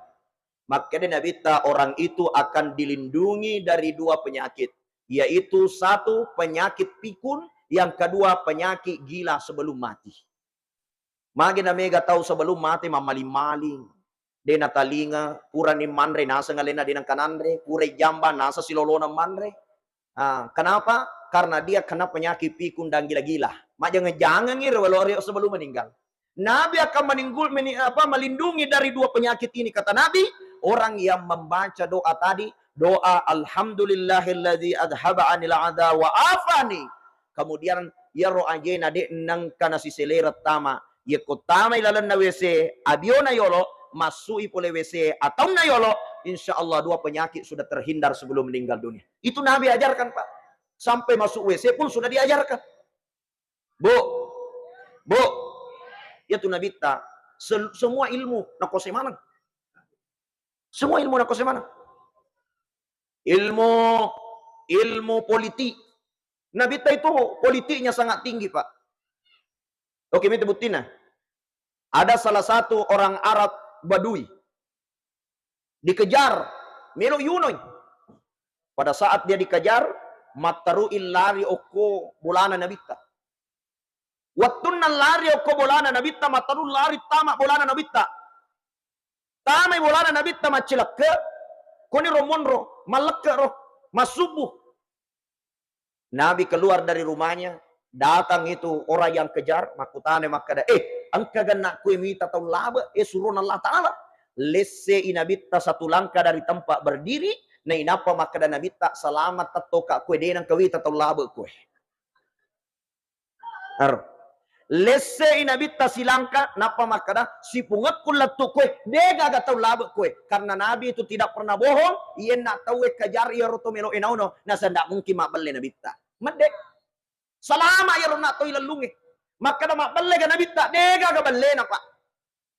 Makkeda Nabitta, orang itu akan dilindungi dari dua penyakit, yaitu satu penyakit pikun, yang kedua penyakit gila sebelum mati. Magi na mega tau sebelum mate mammaling-maling, de' natalinga, purani manre naseng alena de' nengka nanre, purai jamba naseng silolona manre. Ah, kenapa? Karena dia kena penyakit pikun dan gila-gila. Majjange-jangengi ri walo rio sebelum meninggal. Nabi akan meninggul-, meni-, apa, melindungi dari dua penyakit ini, kata Nabi, Orang yang membaca doa tadi, doa "Alhamdulillahilladzi adhaba anil adha wa afani." Kemudian, iyaro ajena de' nengka nasiselera tama. Yekko tamai lalenna W C, abiona yolo, massui pole W C ataunna yolo, insya Allah dua penyakit sudah terhindar sebelum meninggal dunia. Itu Nabi ajarkan, Pak. Sampai masuk W C pun sudah diajarkan. Bu, Bu, iyatu Nabitta, sel-, semua ilmu nakuasai maneng. Semua ilmu nakuasai maneng. Ilmu, ilmu politik. Nabitta itu politiknya sangat tinggi, Pak. Oke, itu buktinya. Ada salah satu orang Arab Badui dikejar, melo yunoi. Pada saat dia dikejar, matteru lari okko bolana Nabitta. Wettunna lari okko bolana Nabitta, matteru lari tama bolana Nabitta. Tamai bolana Nabitta maccilekke, koni ro monro, mallekke ro, massubbu. Nabi keluar dari rumahnya, datang itu orang yang kejar, makkutana makkeda, "Eh, engka genna kue mita tau labe, eh, surona Allah Ta'ala." Lessei Nabitta satu langkah dari tempat berdiri, nainappa makkeda Nabitta, "Selamat tettoka kue, de nengka wita tau labe kue." Aro. Lessei Nabitta silangka, nappa makkeda, "Sipungekku lettu koe, degaga tau labe koe." Karena Nabi itu tidak pernah bohong, iyenna tauwe kajar iyaro to melo enauno, nasaba ndak mungkin mabbelle Nabitta. Medde. Salama iyaro na to ilellunge. Makkeda mabbellega Nabitta, degaga bellena, Pak.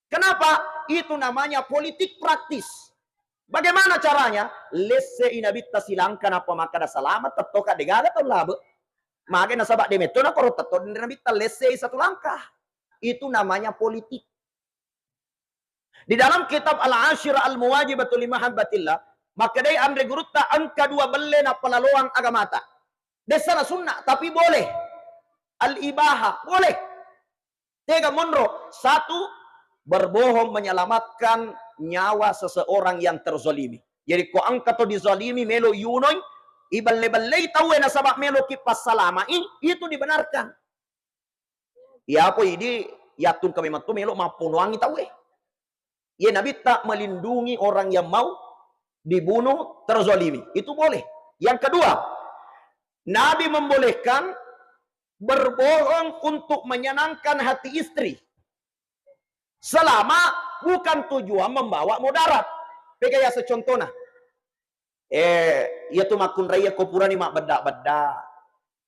Kenapa? Itu namanya politik praktis. Bagaimana caranya? Lessei Nabitta silangka nappa makkeda, "Selamat tettoka, degaga tau labe." Mage nasaba de metto na koro tetto Nabitta, lessei satu langkah. Itu namanya politik. Di dalam kitab Al-Ashir Al-Muwajibatu li Mahabbatillah, makkedai anre gurutta, engka dua belle nappalaloang agamata. Dessana sunna, tapi boleh. Al-ibaha, boleh. Tega monro? Satu, berbohong menyelamatkan nyawa seseorang yang terzalimi. Jadi, ko engka to dizalimi, melo yunoi, ibelle-bellei tauwe nasaba melo ki passalamai, itu dibenarkan. Yapo idi yattungka memang to melo mapponoangi tauwe. Ye Nabitta melindungi orang yang mau dibunuh, terzalimi. Itu boleh. Yang kedua, Nabi membolehkan berbohong untuk menyenangkan hati istri. Selama bukan tujuan membawa mudarat. Pega yase contohna. Eh, iya tu makkunrai ko purani mabbedda-bedda.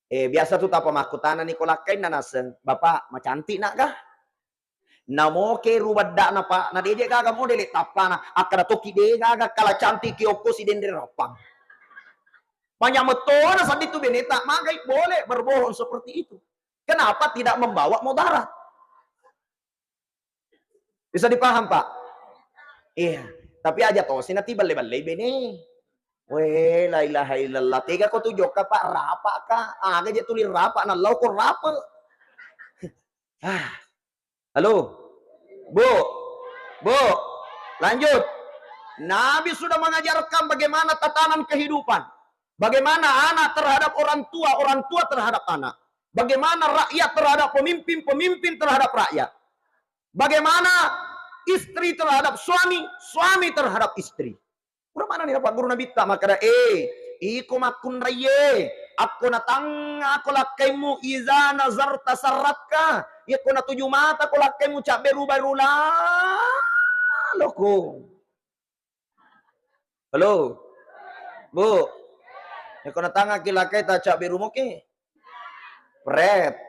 Eh, biasa tu tapa makkutanani ko lakkainna naseng, "Bapak, macantik nak kah?" Namoke ru beddana, Pak, na deje gaga modele tappana, akkada toki de gaga kala cantik ki okko si denre rappang. Banyak metona seddi tu beneta, magai boleh berbohong seperti itu. Kenapa tidak membawa mudarat? Bisa dipaham, Pak? Iya. Tapi aja tosi nati belle-bellei bene. Weh, la ilaha illallah. Tega ko tu jokka, Pak, rapa ka. Aga je tuli rapa, nallau ko rapa. Ah. Halo? Bu? Bu? Lanjut. Nabi sudah mengajarkan bagaimana tatanan kehidupan. Bagaimana anak terhadap orang tua, orang tua terhadap anak. Bagaimana rakyat terhadap pemimpin, pemimpin terhadap rakyat. Bagaimana istri terhadap suami, suami terhadap istri. Pura manani Pak Guru Nabitta makkada, "Eh, iko makkunraiye, akko natangngako lakkaimmu, iza nazarta sarratka, yakko natuju matako lakkaimmu cabberu-beru laloko." Halo? Bu? Yakko natangngaki lakkaita cabberu moki? Pret.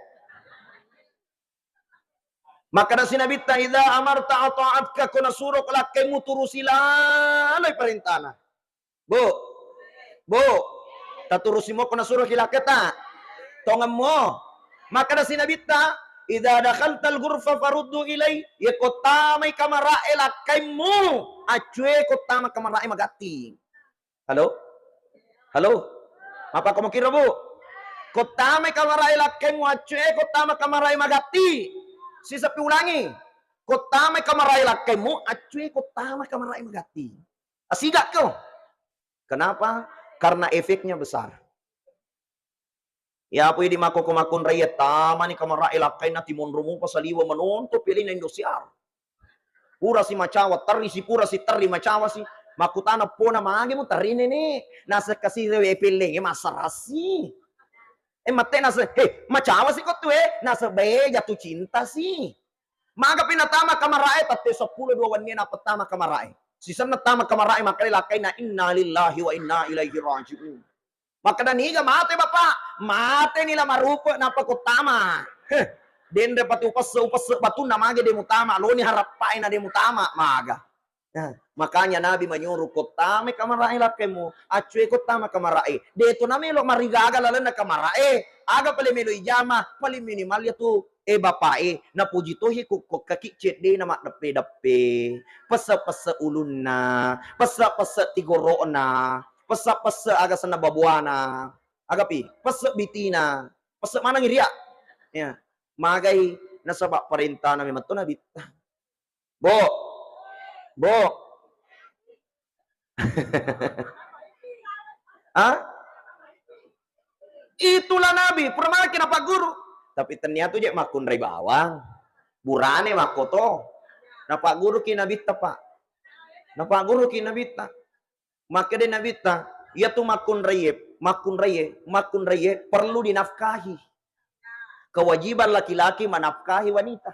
Makkadasi Nabitta, "Idza amarta ata'atka," ko nasuro ko lakkaimmu turusi laloi parentana. Bu, bu, taturusi mo ko nasuro ki lakketa. Tongemmo. Makkadasi Nabitta, "Idza dakhaltal ghurfa faruddu ilai," yekko tamai kamara'e lakkaimmu, accue ko tama kamara'e magatti. Halo? Halo? Mapakko mukiro, Bu? Ko tamai kamara'e lakkaimmu, accue ko tama kamara'e magatti. Siseppi ulangi. Ko tamai kamara'e lakkaimmu, accue ko tama kamara'e magatti. Asigakko. Kenapa? Karena efeknya besar. Yapo idi makkoko makkunraiye, tamani kamara'e lakkainna timonro mupa saliweng menonton pialinna Indosiar. Purasi macawa terri si, purasi terri macawa si. Makkutana pona magi muterri nene, naseng kasi rewe pelleng e masarasi. E mate naseng, he, macawa si ko tu e, naseng be jatuh cinta si. Maga pi natama kamarae, tette seppulo dua wenni na petama kamarae. Sisenna tama kamarae, makkeda lakkaina, "Inna lillahi wa inna ilaihi raji'un." Makkeda, "Niga mate, Bapak?" "Mate ni la marupe, nappa ko tama." Heh, denre pati upesse, upesse batunna mage de mutama, loni harappae na de mutama, maga. Nah, makanya Nabi menyuruh, "Ko tama kamarae lakkemu, accue ko tama kamarae." De to namelo marigaga lalenna kamarae, aga pale melo ijama, paling minimal ya tu e, bapae, napoji tohi ku kokkaki ceddena maddeppe-deppe, pesse-pesse ulunna, pesse-pesse tigoro'na, pesse-pesse aga senna babuana, agapi, pesse bitina, pesse maneng ria. Ya, magai nasaba parentana memang to Nabitta. Bo, bo, ah? Itulah Nabi, pura maki napagguru. Tapi tennia tu je makkunrai bawang. Burane makkoto. Napagguruki Nabitta, Pak. Napagguruki Nabitta. Makkeda Nabitta, iyatu makkunraie, makkunraie, makkunraie perlu dinafkahi. Kewajiban laki-laki menafkahi wanita.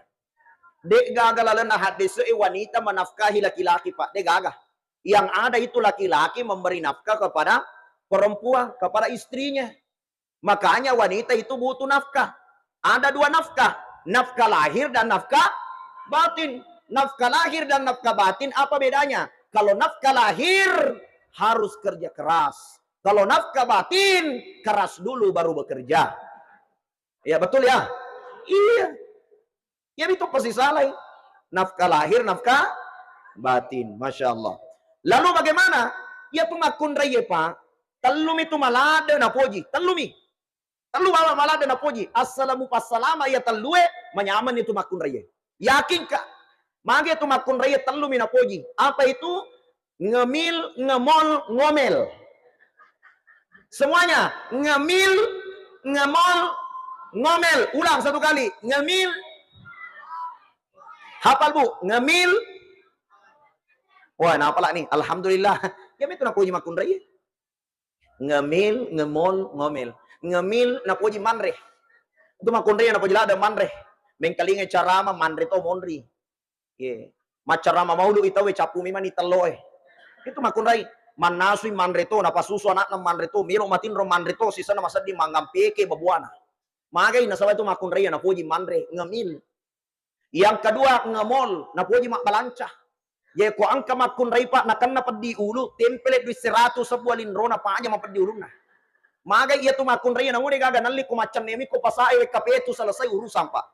De gaga lalenna haddese wanita menafkahi laki-laki, Pak. De gaga. Yang ada itu laki-laki memberi nafkah kepada perempuan, kepada istrinya. Makanya wanita itu butuh nafkah. Ada dua nafkah, nafkah lahir dan nafkah batin. Nafkah lahir dan nafkah batin apa bedanya? Kalau nafkah lahir harus kerja keras. Kalau nafkah batin keras dulu baru bekerja. Ya, betul ya? Iya. Jadi itu pasti salah. Nafkah lahir, nafkah batin. Masya Allah. Lalu bagaimana? Ya tu makkunraie, Pak. Tellumi tu malade napoji. Tellumi. Tellu bawang malade napoji. Assalamu passalama ya tellue, manyameng itu makkunraie. Yakin, Kak? Mage tu makkunraie tellumi napoji. Apa itu? Ngemil, ngemol, ngomel. Semuanya, ngemil, ngemol, ngomel. Ulang satu kali, ngemil. Hafal, Bu, ngemil. Wah, napa lah nih? Alhamdulillah. Ya itu napoji makkunrai. Ngemil, ngemol, ngomel. Ngemil napoji manre. Itu makkunrai napoji lada manre. Mengkalinga carama manre to monri. Ye. Maccarama maulu itawe cappu memang ni tello e. Itu makkunrai. Mannasui manre to, napasusu anakna manre to, melo matinro manre to, sisana masedding mangampeke babuana. Magai nasaba itu makkunrai napoji manre, ngemil. Yang kedua, ngemol, napoji mabbalanca. Ye ko engka makkunrai, Pak, nakenna peddi ulu, tempele dui seratu sebuah linrona paja mapeddi ulunna. Magai iya tu makkunrai, namude gaga nalli ko maccanne mi ko pasae wekka petu selesai urusan, Pak.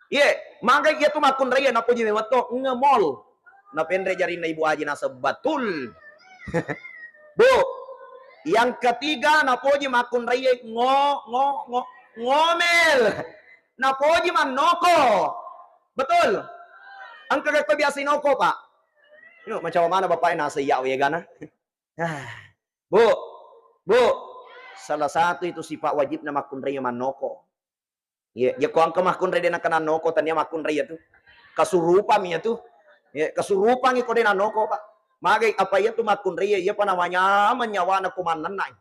Iye, magai iya tu makkunraie napoji memetto ngemol. Napenre jarinna Ibu Aji naseng batul. Bu, yang ketiga napoji makkunraie ngo-, ngo-, ngo-, ngomel. Napoji mannoko. Betul? Engka gekko biasa inoko, Pak? Yuk, macam mana Bapak nase iya wegana? Ah, Bu, Bu, salah satu itu sifat wajibna makkunraie mannoko. Iya, jekko engka makkunrai de nakenna noko, tania makkunrai iyatu. Kasurupang iyatu. Iya, kasurupangi ko de nanoko, Pak. Magai apa iyatu makkunrai iya, iyapa namanya menyawana ko mannennai.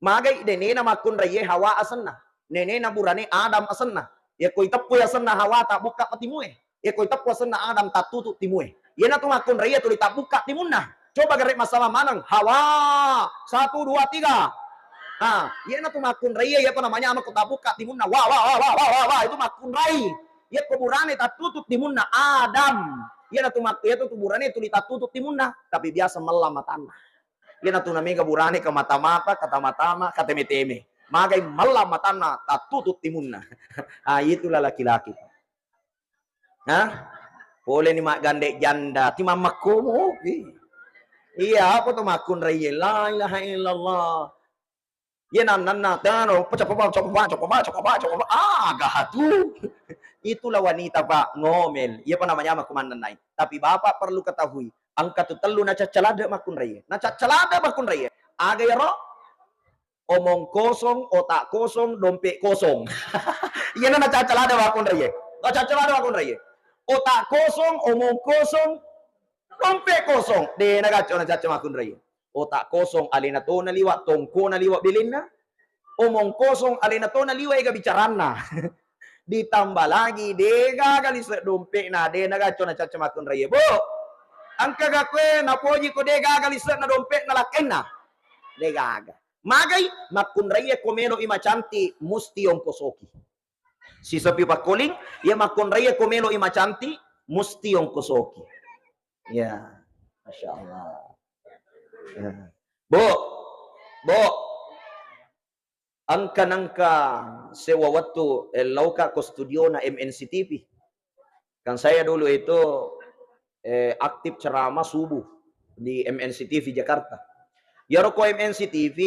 Magai denena makkunrai Hawa asenna. Nenena burane Adam asenna. Iya ko iteppui asenna Hawa, tabbukka patimue. Iya ko iteppu asenna Adam, tattutu timue. Iyanatu makkunrai tuli tabbukka timunna. Coba gare massama maneng. Hawa. Satu, dua, tiga. Ha, iyanatu makkunrai, iyapa namanya mako tabbukka timunna. Wa, wa, wa, itu makkunrai. Iya ko burane tattutu timunna Adam. Iyanatu mak-, iyatu tu burane tuli tattutu timunna. Tapi biasa mellang matanna. Iyanatu namega burane ka mata-mata, kata matama, kateme-teme. Magai mellang matanna, tattutu timunna. Ah, itulah laki-laki. Hah? Pole ni maggande janda, ti mammakkomopi. Iya, apa tu makkunrai? La ilaha illallah. Iya, nannanna, tano, coba, coba, coba, coba, coba, coba, aga tu. Itulah wanita, Pak, ngomel. Iyapa namanya makkumannennai. Tapi Bapak perlu ketahui, engka tu tellu nacaccalade makkunrai. Nacaccalade makkunrai. Aga iyaro? Omong kosong, otak kosong, dompet kosong. Iyana nacaccalade makkunrai. Nacaccalade makkunrai. Otak kosong, omong kosong, Dompet kosong, de nagacco nacacca makkunraie. Otak kosong, alena to naliwa, tongkona liwa belenna. Omong kosong, alena to naliwa ega bicaranna. Ditambah lagi, de gaga lise dompetna, de nagacco nacacca makkunraie. Bu, engka ga kue napoji ko de gaga lise'na dompetna lakkainna? De gaga. Magai, makkunraie ko melo i macanti, musti ongkosoki. Sisepi pakkoling, iya makkunraie ko melo i macanti, musti ongkosoki. Ya, Masya Allah. Ya. Bu, Bu, engka nengka sewa wettu, eh, lauka ko studiona M N C T V. Kan saya dulu itu, eh, aktif ceramah subuh di M N C T V Jakarta. Yaro ko M N C T V,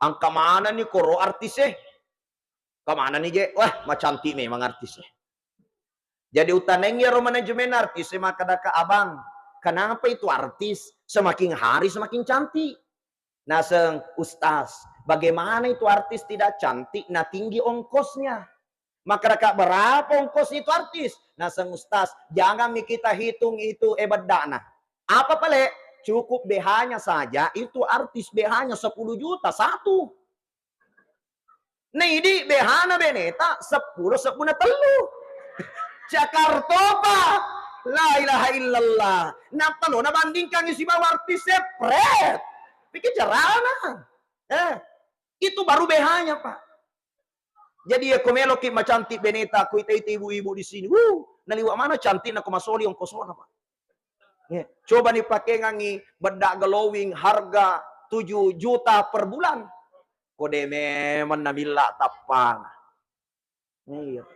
angka manani koro artis e. Kemana nih, Je? Wah, macantik memang artis e. Jadi utaneng yaro manajemen artis e, makkadaka, "Abang, kenapa itu artis semakin hari semakin cantik?" Naseng, "Ustaz, bagaimana itu artis tidak cantik, nah tinggi ongkosnya?" Makkadaka, "Berapa ongkosnya itu artis?" Naseng, "Ustaz, jangan mi kita hitung itu, eh, beddana. Apa pale? Cukup B H-nya saja, itu artis B H-nya sepuluh juta satu." Naidi B H-na beneta seppulo sebbuna tellu. Jakarta, Pak. La ilaha illallah. Nappa lo nabandingkan sibawa artis e, pret. Pikir carana. Eh, itu baru B H-nya, Pak. Jadi, ya, ko meloki macantik beneta, ko ita-ita ibu-ibu di sini. Wuh, naliwa mana cantikna ko masoli ongkosona, Pak. Ya, coba nih pakengangi bedda glowing harga tujuh juta per bulan. Kode memang namilla tappana. Iya.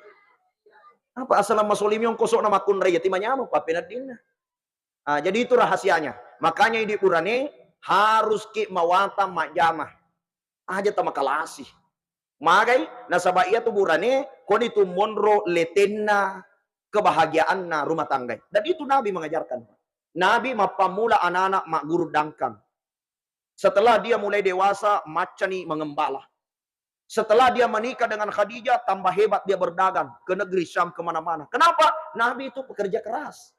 Apa asal masolimi ongkosona makkunrai, ya, timanyameng pappeneddinna. Ah, jadi itu rahasianya. Makanya idi burane harus ki mawatang majjama. Aja tamakalasi. Magai, nasaba iyatu burane koni tu monro letenna kebahagiaanna rumah tangga. Dan itu Nabi mengajarkan. Nabi mappammula anak-anak magguru dangkang. Setelah dia mulai dewasa, maccani mengembala. Setelah dia menikah dengan Khadijah, tambah hebat dia berdagang ke negeri Syam, kemana-mana. Kenapa? Nabi itu pekerja keras.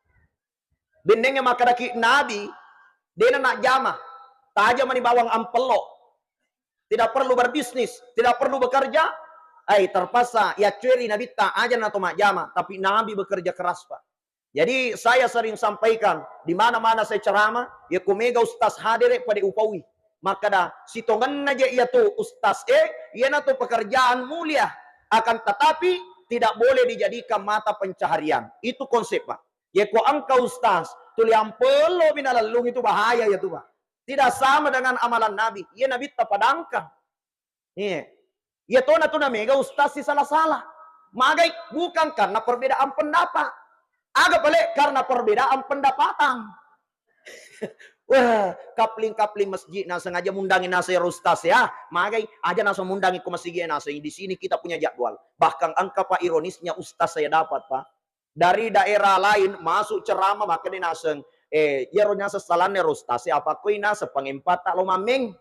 Bennengnge makkedaki Nabi, dena najjama, tajamani bawang ampello. Tidak perlu berbisnis, tidak perlu bekerja. Ai, terpaksa yaccueri Nabitta, aja nato majjama, tapi Nabi bekerja keras, Pak. Jadi, saya sering sampaikan, di mana-mana saya ceramah, ya, ko mega ustaz hadere, pada upaui. Makkada, sitongenna je iyatu ustaz e, iyanatu pekerjaan mulia. Akan tetapi, tidak boleh dijadikan mata pencaharian. Itu konsep, Pak. Ya, ko engka ustaz, tuli ampello mi nalellung, itu bahaya iyatu, Pak. Tidak sama dengan amalan Nabi. Iya Nabitta padangkang. Iya. Iya tona tu namega ustaz sisala-sala. Magai, bukan karena perbedaan pendapat. Aga pale karena perbedaan pendapatan. Wah, kapling-kapling masjid naseng aja mundangi naseng ero ustaz ya. Magai, aja naseng mundangi ko masigi naseng. Di sini kita punya jadwal. Bahkan engka, Pak, ironisnya ustaz saya dapat, Pak. Dari daerah lain masuk ceramah, makanya naseng, eh, iyaro naseng salanna ero ustaz ya, apa koi naseng pangempang tak lo mameng.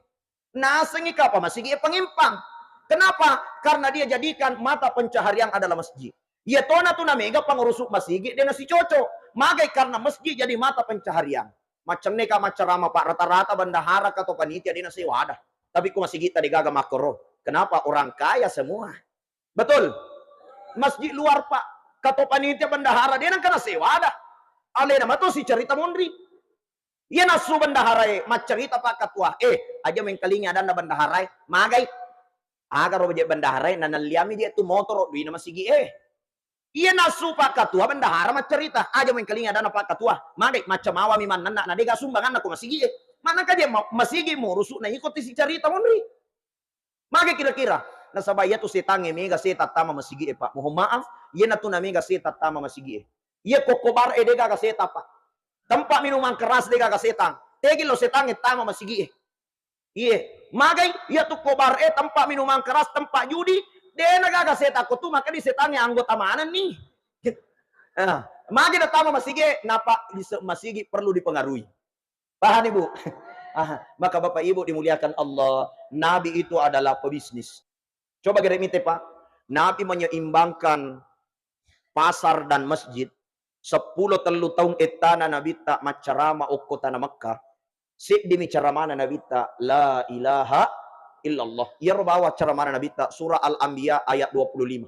Nasengi kapa masigi e pangempang. Kenapa? Karena dia jadikan mata pencaharian adalah masjid. Iya tona tu namega pangurusuk masigi de nasicoco. Magai karena masjid jadi mata pencaharian. Macenne ka maccarama, Pak, rata-rata bendahara ka to panitia de nasewa ada. Tapi ko masigi ta de gaga makkoro. Kenapa? Orang kaya semua. Betul. Masjid luar, Pak. Ka to panitia bendahara de nengka nasewa ada. Alena mato sicerita monri. Iya nassu bendaharae maccarita, Pak Ketua. Eh, aja mengkalingi adanna bendaharae. Magai. Aga ro je bendaharae, nanelliami je tu motoro duina masigi e. Iya nassu Pak Ketua bendahara maccarita. Aja mengkalingi adanna Pak Ketua. Magai, maccamawami mannenna na dega sumbanganna ko masigi e. Manengka je ma-, masigi murusu na iko tisi carita monri. Mage kira-kira? Nasaba iyatu setangnge mega setang tama masigi e, Pak. Mohon maaf, iyanatu namega setang tama masigi e. Iya kokkobar e de gaga setang, Pak. Tempat minuman keras de gaga setang. Tegi lo setangnge tama masigi e. Iye, magai iyatu kobar e tempat minuman keras, tempat judi, de na gaga setang ko tu, makanya setangnge anggota maneng ni. Ah, mage na tama masigi e, napa lise masigi perlu dipengaruhi. Paham, Ibu? Ah, maka Bapak Ibu dimuliakan Allah, Nabi itu adalah pebisnis. Coba gere mite, Pak. Nabi menyeimbangkan pasar dan masjid. Seppulo tellu taung ettana Nabitta maccarama okko tana Mekka, seddimi caramana Nabitta, la ilaha illallah. Iyaro bawang caramana Nabitta, surah Al-Anbiya ayat dua puluh lima.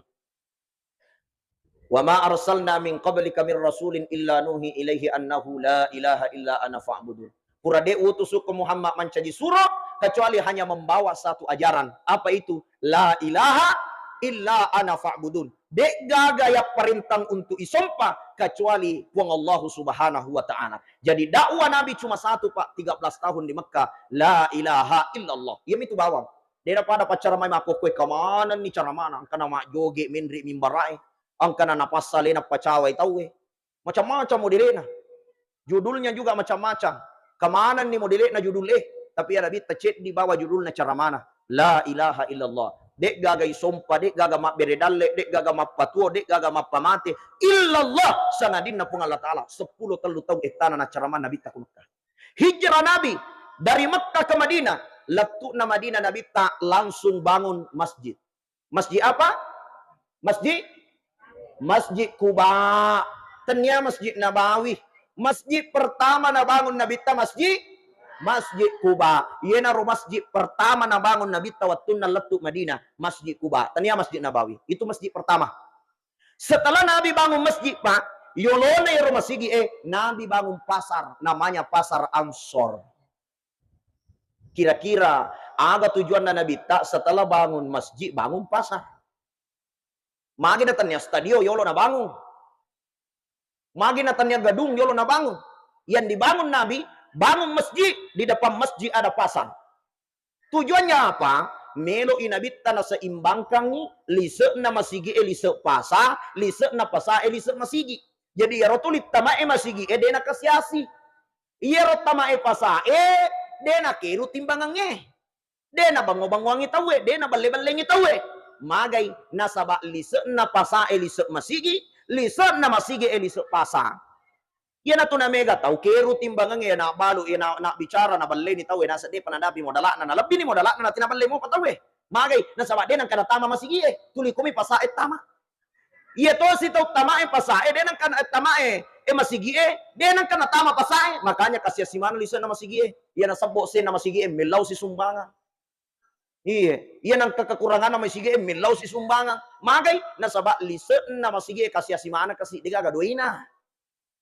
"Wa ma arsalna min qablika min rasulin illa nuhi ilaihi annahu la ilaha illa ana fa'budun." Pura de' utusukko Muhammad mancaji suro, kecuali hanya membawa satu ajaran. Apa itu? La ilaha illa ana fa'budun. De' gaga yapparentang untuk isompa kecuali Puang Allahu Subhanahu wa Ta'ala. Jadi dakwah Nabi cuma satu, Pak, tiga belas tahun di Mekah, la ilaha illallah. Iyamitu bawang. De' napada paccara mai makkokkoe, kamanenni caramana, engkana majjoge menre mimbarae, engkana napassa alena pacawai tauwe. Macam-macam modelena. Judulnya juga macam-macam. Kamanenni modelena judul e, tapi iya Nabitta ceddi bawa judulna caramana. La ilaha illallah. De' gaga isompa, de' gaga mabbere dalle, de' gaga mappatuo, de' gaga mappamate. Illallah, sangadinna Puang Allah Ta'ala. Seppulo tellu taung ettana naccaramana Nabitta ku Mekah. Hijrah Nabi dari Mekah ke Madinah, lettu'na Madinah Nabitta langsung bangun masjid. Masjid apa? Masjid, Masjid Kuba. Tennia Masjid Nabawi. Masjid pertama nabangun Nabitta masjid, Masjid Kuba. Iyanaro masjid pertama nabangun Nabitta wettunna lettu Madinah, Masjid Kuba. Tennia Masjid Nabawi. Itu masjid pertama. Setelah Nabi bangun masjid, Pak, yolona ero masigi e, Nabi bangun pasar, namanya Pasar Ansor. Kira-kira aga tujuanna Nabitta setelah bangun masjid, bangun pasar? Magi natannia stadio yolo nabangun. Magi natannia gedung yolo nabangun. Yang dibangun Nabi, bangun masjid, di depan masjid ada pasar. Tujuannya apa? Melo'i Nabitta naseimbangkangngi lise'na masigi e lise' pasa, lise'na pasa e lise' masigi. Jadi iyaro tuli tamae masigi e de' nakasi-asi. Iyaro tamae pasa e de' nakeru timbangangnge. De' nabango-bangoangngi tauwe, de' naballe-ballengngi tauwe. Magai, nasaba lise'na pasa e lise' masigi, lise'na masigi e lise' pasa. Iyanatu namega tau keru timbangangnge, iya nabbalu, iya na-, nabbicara, naballeni tauwe, naseng de'pa nadapi modala'na, nalebbini modala'na, nati naballe mopa tauwe. Magai, nasaba de' nengka natama masigi e, tuli komi pasa e tama. Iya tosi tau tamae pasa e, de' nengka na-, tamae, e masigi e, de' nengka natama pasa e, makanya kasiasi maneng lise'na masigi e. Iya nasebbo senna masigi e, mellau si sumbangan. Iya, iya nengka kekuranganna masigi e, mellau si sumbangan. Magai, nasaba lise'na masigi e kasiasi maneng kasi, de' gaga doina.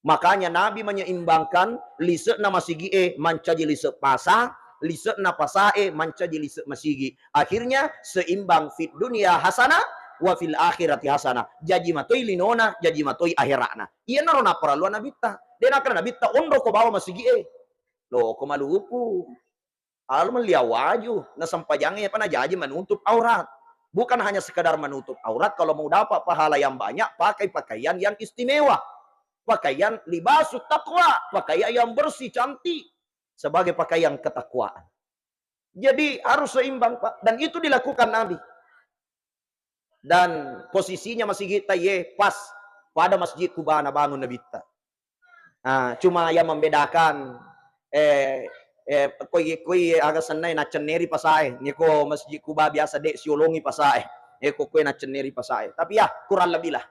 Makanya Nabi menyeimbangkan lise'na masigi e mancaji lise' pasa, lise'na pasa e mancaji lise' masigi. Akhirnya seimbang, fid dunya hasanah wa fil akhirati hasanah. Jaji matoi linona, jaji matoi ahera'na. Iyanaro napparelluang Nabitta. De' nakkeda Nabitta, onroko bawa masigi e. Loko malupu. Alo melli awaju, nasempajangngi apa najaji menutup aurat. Bukan hanya sekedar menutup aurat, kalau mau dapat pahala yang banyak, pakai pakaian yang istimewa. Pakaian libasu taqwa, pakaian yang bersih, cantik, sebagai pakaian ketakwaan. Jadi harus seimbang, Pak. Dan itu dilakukan Nabi. Dan posisinya masigi ta iye pas pada Masjid Kuba nabangun Nabitta. Ah, cuma yang membedakan, eh, eh, koi, koi aga sennai naccenneri pasae. Niko Masjid Kuba biasa de' siolongi pasae. Eko koi naccenneri pasae. Tapi ya, kurang lebih lah.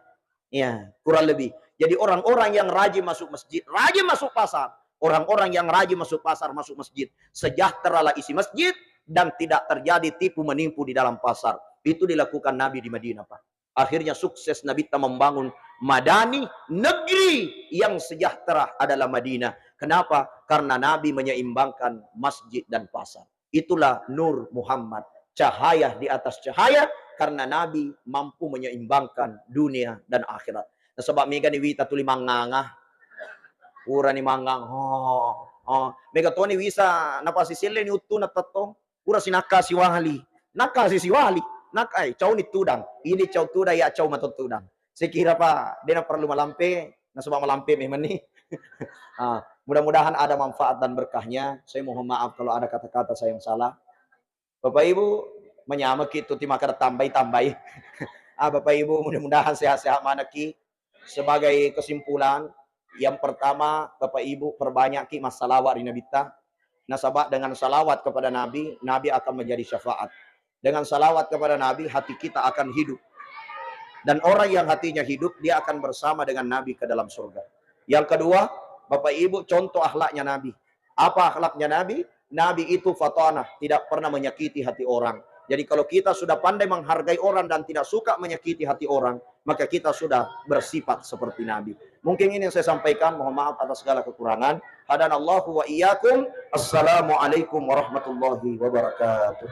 Ya, kurang lebih. Jadi orang-orang yang rajin masuk masjid, rajin masuk pasar. Orang-orang yang rajin masuk pasar, masuk masjid, sejahteralah isi masjid dan tidak terjadi tipu menipu di dalam pasar. Itu dilakukan Nabi di Madinah, Pak. Akhirnya sukses Nabitta membangun Madani, negeri yang sejahtera adalah Madinah. Kenapa? Karena Nabi menyeimbangkan masjid dan pasar. Itulah Nur Muhammad, cahaya di atas cahaya, karena Nabi mampu menyeimbangkan dunia dan akhirat. Nasaba megani wita tuli manganga, purani mangang, oh, oh. Mega toni wisa napasiselleni uttuna tettong. Pura sinakka siwali. Nakka si siwali. Nakka, eh, cauni tudang. Ini cau tudang, ya cau mato tudang. Sekira pa, dena perlu malampe, nasaba malampe memang ni. Ah, mudah-mudahan ada manfaat dan berkahnya. Saya mohon maaf kalau ada kata-kata saya yang salah. Bapak Ibu, menyamaki itu timakar tambai-tambai. Ah, Bapak Ibu, mudah-mudahan sehat-sehat manaki. Sebagai kesimpulan, yang pertama, Bapak Ibu, perbanyaki massalawa ri Nabitta. Nasaba dengan salawat kepada Nabi, Nabi akan menjadi syafaat. Dengan salawat kepada Nabi, hati kita akan hidup. Dan orang yang hatinya hidup, dia akan bersama dengan Nabi ke dalam surga. Yang kedua, Bapak Ibu, contoh akhlaknya Nabi. Apa akhlaknya Nabi? Nabi itu fatanah, tidak pernah menyakiti hati orang. Jadi kalau kita sudah pandai menghargai orang dan tidak suka menyakiti hati orang, maka kita sudah bersifat seperti Nabi. Mungkin ini yang saya sampaikan, mohon maaf atas segala kekurangan. Hadanallahu wa iyyakum. Assalamualaikum warahmatullahi wabarakatuh.